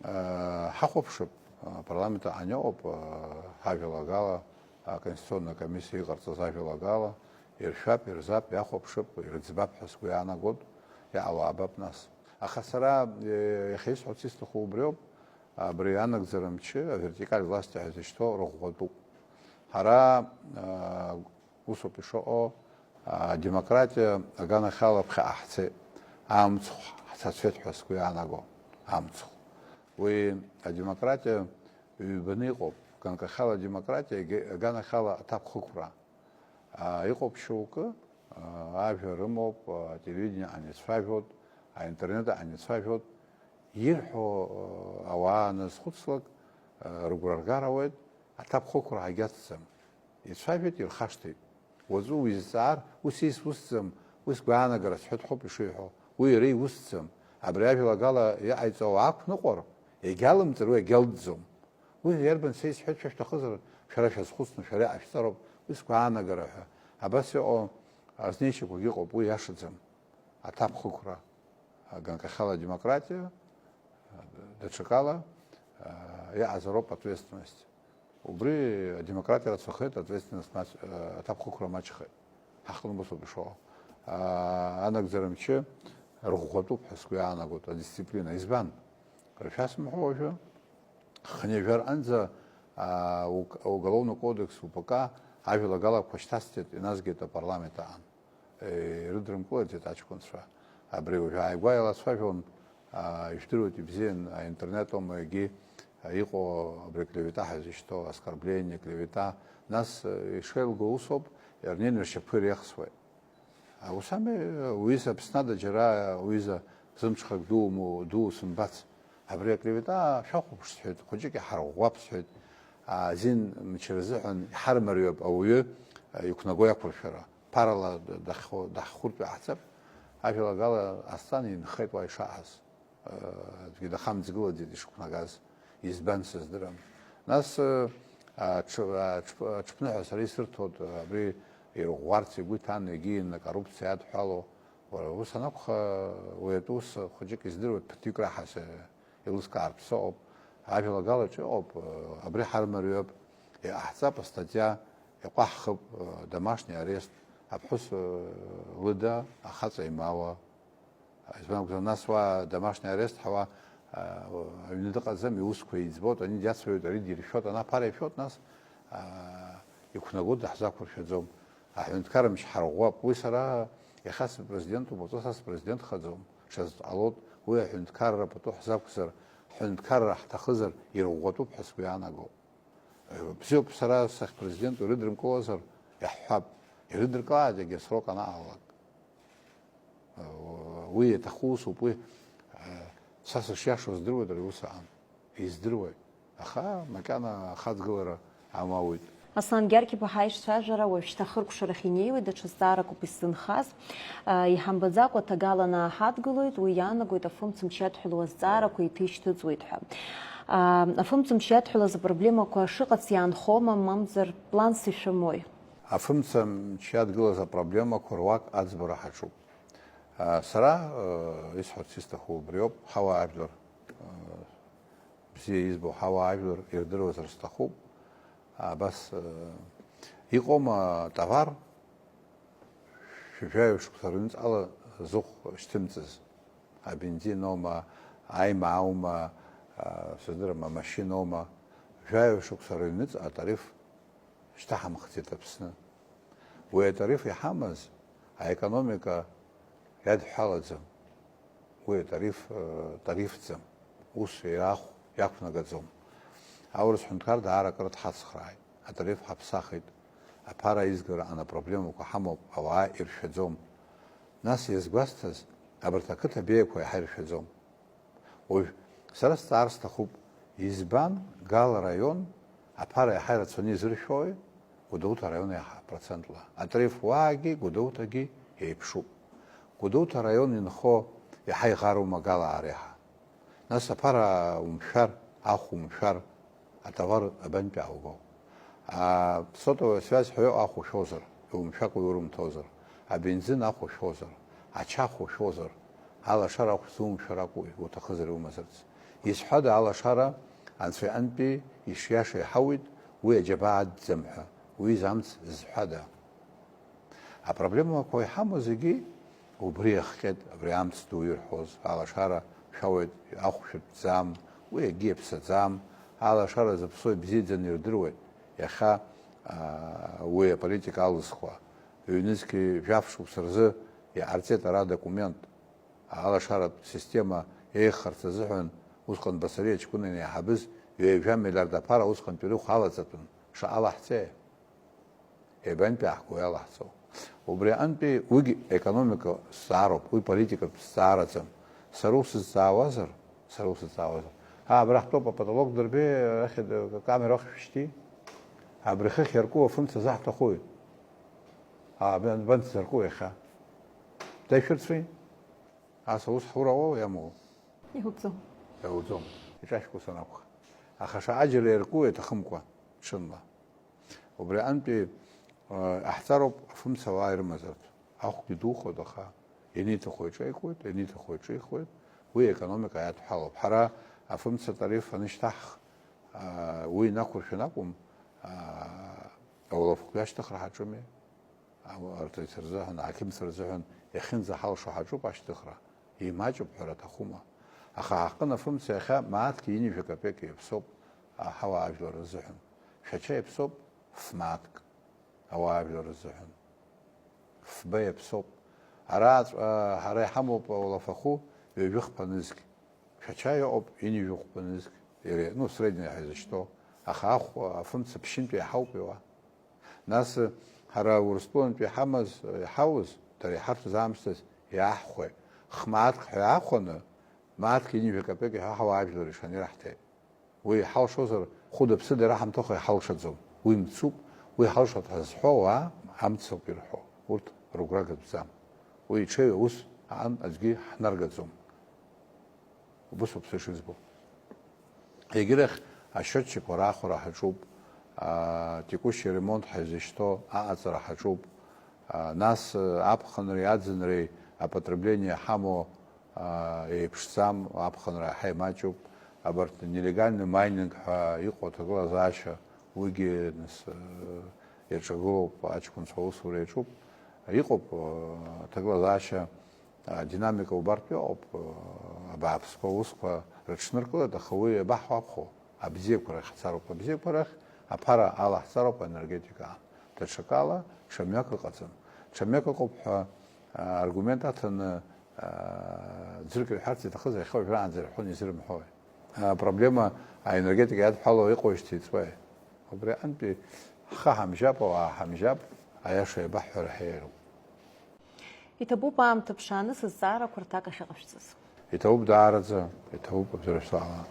э, ҳахәаԥшып, э, апарламент аҟны иҟоуп, э, ҳажәалагала, аконституционная комиссиа иҟарҵаз ажәалагала, иршәап, ирзап, иахәаԥшып, ирыӡбап ҳәа сгәы иаанагоит, иҟало аабап нас. Аха сара, э, иахьа исҳәарц исҭаху убриоуп, абри анагӡара мчы, авертикаль власти ҳәа изышьҭоу рыӷәӷәатәуп. Ҳара, э, Усоуп ишыҟоу, а, адемократиа аганахьала ԥхьаҟа ҳцеит. Амцхә ҳцацәеит ҳәа сгәы иаанаго. Амцхә. Уи адемократиа ҩбаны иҟоуп. Ганкахьала адемократиа, егьи-, аганахьала аҭакԥхықәра. А, иҟоуп шьоукы, а, ажәа рымоуп, а, ателевидение аҟны ицәажәоит, аинтернет аҟны ицәажәоит. Ирҳәо, а, ауаа аназхәыцлак, а, рыгәра ргар ауеит, аҭакԥхықәра ҳагьацҵам. Ицәажәеит, ирхашҭит. Уаҵәы уизҵаар, ус исусӡам, уи сгәаанагара сҳәеит ҳәоуп ишиҳәо. Уи иара иусӡам. Абри ажәалагала иҟаиҵо ақәныҟәар, егьалымҵыр, уи агьалҵӡом. Уи иарбан са исҳәеит, шәа шәҭахызар, шәара шәазхәыцны, шәара иҟашәҵароуп, уи сгәаанагара ҳәа. Абас иҟоу азнеишьақәагьы ыҟоуп, уи иашаӡам. Аҭакԥхықәра, ганкахьала адемократиа, даҽакала, иҟазароуп ответственность. Убри адемократиа рацәахеит, ответственность маҷ-, аҭакԥхықәра маҷхеит. Ҳаҟны ус ауп ишыҟоу. Анагӡара мчы рӷәӷәатәуп ҳәа сгәы иаанагоит, адисциплина. Избан? Шәасымҳәо уажәы? Хынҩажәа рҟынӡа, а, уг-, ауголовный кодекс, У П К, ажәалагалақәа шьҭасҵеит, иназгеит апарламент аҟны. Е, ирыдрымкылаӡеит аҷкәынцәа. Абри уажәы ааигәа еилацәажәон, а, ижәдыруеит ибзиан, аинтернет аума егьи, а, иҟоу абри клевета ҳәа зышьҭоу, оскорбление, клевета, нас, э, ишеилго усоуп, ирнеины ршьапқәа иреихсуеит. Ус ами, уҩыза Аԥсны ада џьара уҩыза зымҽхак дуу, дуу сымбац. Абри аклевета шәахәаԥш сҳәеит, хәыҷык иҳарӷәӷәап сҳәеит. Азин мчы рзыҳәан иҳармариоуп ауаҩы, а, иқәнаго иақәыршәара. Ԥарала дахьхәы-, даҳхәыртә иаҳҵап. Ажәалагала, Аслан инхеит уа ишаҳаз. Аӡәгьы дахамҵгылаӡеит ишықәнагаз, избан сыздырам. Нас, а, аҽ-, аҽ-, аҽԥныҳәа сара исырҭоит, абри ирӷәӷәарц игәы иҭан, егьи акоррупциа иадҳәало. Уара, ус анакәха, уи атәы ус хәыҷык издыруеит, ԥыҭҩык раҳа еилыскаартә сыҟоуп. Ажәалагалаҿ иҟоуп, абри ҳармариоуп, иҟаҳҵап астатиа, иҟәаҳхып, домашний арест, аԥҳәыс лыда, ахаҵа имауа. Избан акәзар, нас уа домашний арест ҳауа, а, аҩны дыҟаӡам, иусқәа иӡбоит, ани диацәажәоит, ари диршәоит, ана ԥара ишәоит, нас, а, иқәнаго даҳзақәыршәаӡом. Аҳәынҭқарра мчы ҳарӷәӷәап. Уи сара иахьа сыпрезидентуп, уаҵәы са сыпрезидентхаӡом. Ҽазы дҟалоит, уи аҳәынҭқарра пату ҳзақәзар, ҳҳәынҭқарра ҳҭахызар, ирӷәӷәатәуп ҳәа сгәы иаанагоуп. Бзиоуп, сара сахьпрезиденту ирыдрымкылозар, иаҳҳәап, ирыдыркылааит егьа срок анаалалак. Уи иаҭаху усуп, уи, са сышиашоу здыруеит ари ус аан. Издыруеит. Аха макьана ахаҵгылара амоуит. Аслан Гьарқьиԥа ҳаишьцәажәара уажәшьҭа ахыркәшарахь инеиуеит, даҽа зҵааракоуп исзынхаз. Иҳамбаӡакәа ҭагалан ааҳадгылоит, уи иаанагоит афымцамч иадҳәалоу азҵаарақәа еиҭа ишьҭыҵуеит ҳәа. Афымцамч иадҳәалаз апроблемақәа шыҟац иаанхома, мамзар планс ишәымои? Афымцамч иадгылаз апроблемақәа руак аӡбара ҳаҿуп. Сара исҳәарц исҭаху убриоуп, ҳауаажәлар, бзиа избо ҳауаажәлар ирдыруазар сҭахуп. Абас, иҟоума товар, шәи жәаҩа шықәса рыҩныҵҟала зыхә шьҭымҵыз, абензин аума, аимаа аума, сыздырам, амашьына аума, жәаҩа шықәса рыҩныҵҟа атариф шьҭаҳамхӡеит Аԥсны. Уи атариф иҳамаз аекономика иадҳәалаӡам. Уи атариф, э, тарифӡам. Ус иахә иақәнагаӡом. Аурыс ҳәынҭқар даара акыр дҳацхрааит. Атариф ҳаԥсахит. Аԥара аизгара ана проблемақәа ҳамоуп, ауаа иршәаӡом. Нас иазгәасҭаз, абарҭ ақыҭа беиақәа иаҳа иршәаӡом. Уажә сара сҵаар сҭахуп, избан Гал араион аԥара иаҳа ирацәаны изыршәои, Гәдоуҭа араион иаҳа процентла? Атариф уаагьы Гәдоуҭагьы еиԥшуп. Гәдоуҭа араион инхо иаҳа иӷарума Гал аареиҳа? Нас аԥара умшәар, ахә умшәар, атовар абантәи аауго? А, сотовая связь ҳәа иҟоу ахә ушәозар, иумшәакәа иурымҭозар, абензин ахә ушәозар, ача ахә ушәозар, алашара ахә зумшәар акәу, иуҭахызар иумазарц? Изҳәада алашара, анцәа иҟынтәи ишиаша иҳауит, уи аџьабаа адӡам ҳәа, уи изамц зҳәада? Апроблемақәа иҳамоу зегьы убри иахҟьеит, абри амц ду ирҳәоз, алашара шәауеит, ахә шәыртәӡам, уи акгьы иаԥсаӡам, алашара зыԥсоу ибзиаӡаны ирдыруеит, иахьа, аа, уи аполитика алызхуа, ҩнызқьи жәаф шықәса рзы иҟарҵеит ара адокумент, алашаратә система еиӷьхарц азыҳәан усҟан Басариа ҷкәына ианиаҳабыз ҩажәа миллиард аԥара усҟантәи рыхә алаҵатәын, шаҟа лаҳҵеи? Иабантәи ааҳго иалаҳҵо? Убри аҟынтәи уигь економика зҵаароуп, уи политикатә зҵаараӡам. Сара усызҵаауазар, сара усызҵаауазар. Аа, абра ҳтәоуп, апотолок дырбеи, ахьыд-, акамера ахь шәышьҭи. Абри хыхь иарку афымца заҳҭахуи? Аа, абри анбанҭ зарку иахьа? Дашәырцәи? Ас аус ҳура уоу иамоу? Иуӡом. Иуӡом. Иҿашәкуа санакәха. Аха шаҟа џьара иарку иаҭахымкәа, ҽынла. Убри аҟынтәи, э, иаҳҵароуп афымца ауаа ирымазарц. Ахәгьы духоит, аха ианиҭаху иҿеикуеит, ианиҭаху иҿихуеит, уи аекономика иадҳәалоуп. Ҳара афымца тариф анышьҭаҳх, э, уи инақәыршәан акәым, э, аулафқәа ашьҭыхра ҳаҿыми. Ау-, арҭ рзыҳәан, аҳақьымцәа рзыҳәан иахьынӡаҳалшо ҳаҿуп ашьҭыхра. Имаҷуп ҳәара аҭахума? Аха ҳаҟын афымца иахьа мааҭк ҩынҩажәа капеик иаԥсоуп, а, ҳауаажәлар рзыҳәан. Шәача иаԥсоуп ф-мааҭк ауаажәлар рзыҳәан. Фба иаԥсоуп. Араҵәҟьа ҳара иҳамоуп аулафахәы ҩажәи хԥа нызқь. Шәача иҟоуп ҩынҩажәи хәба нызқь. Иара, ну, средний ҳәа изышьҭоу. Аха ахә, афымца ԥшьынтәи иаҳауп иуа. Нас, ҳара Урыстәылантәи иҳамаз, иҳауз, дара иҳарҭоз аамсҭаз иааҳхәеит. Хмааҭк ҳәа иаахәаны, мааҭк ҩынҩажәа капеик иҳәа ҳауаажәлар ишаны ираҳҭеит. Уи иҳалшозар, хәыда-ԥсыда ираҳамҭоха иҳалшаӡом. Уи мцуп, уи ҳалшоит ҳәа зҳәо ауаа амцоуп ирҳәо. Урҭ рыгәра гатәӡам. Уи иҽеи аус аан аӡәгьы ҳнаргаӡом. Убыс ауп сара ишызбо. Егьырахь ашьотчикқәа раахәара ҳаҿуп, а, текущий ремонт ҳәа изышьҭоу аҟаҵара ҳаҿуп, а, нас, а, аԥхынреи аӡынреи апотребление ҳамоу, а, еиԥшӡам, аԥхынра иаҳа имаҷуп, абарҭ нелегальный майнинг ҳәа иҟоу аҭагылазаашьа, уигьы, нас, а, иаҿагылоуп, аҷкәынцәа аусура иаҿуп, иҟоуп, а, аҭагылазаашьа, Адинамика убартә иҟоуп, абааԥсқәа аусқәа рыҽныркылеит, аха уи иабаҳҳәо акәхо, абзиақәа рахь ҳцароуп, абзиақәа рахь аԥара алаҳҵароуп аенергетика аан. Даҽакала, ҽа мҩак ыҟаӡам. Ҽа мҩак ыҟоуп ҳәа, а, аргумент аҭаны, Ӡырк ирҳәарц иҭахыз иахьа уажәраанӡа ирҳәон, изырымҳәои? Апроблема аенергетика иадҳәало иҟоижьҭеи иҵуеи? Убри аҟынтәи ҳхы ҳамжьап, ауаа ҳамжьап, аиаша иабаҳҳәара ҳәа иароуп. Иҭабуп аамҭа ԥшааны сызҵаарақәа рҭак ахьыҟашәҵаз. Иҭабуп даараӡа, иҭабуп, абзарашәлала.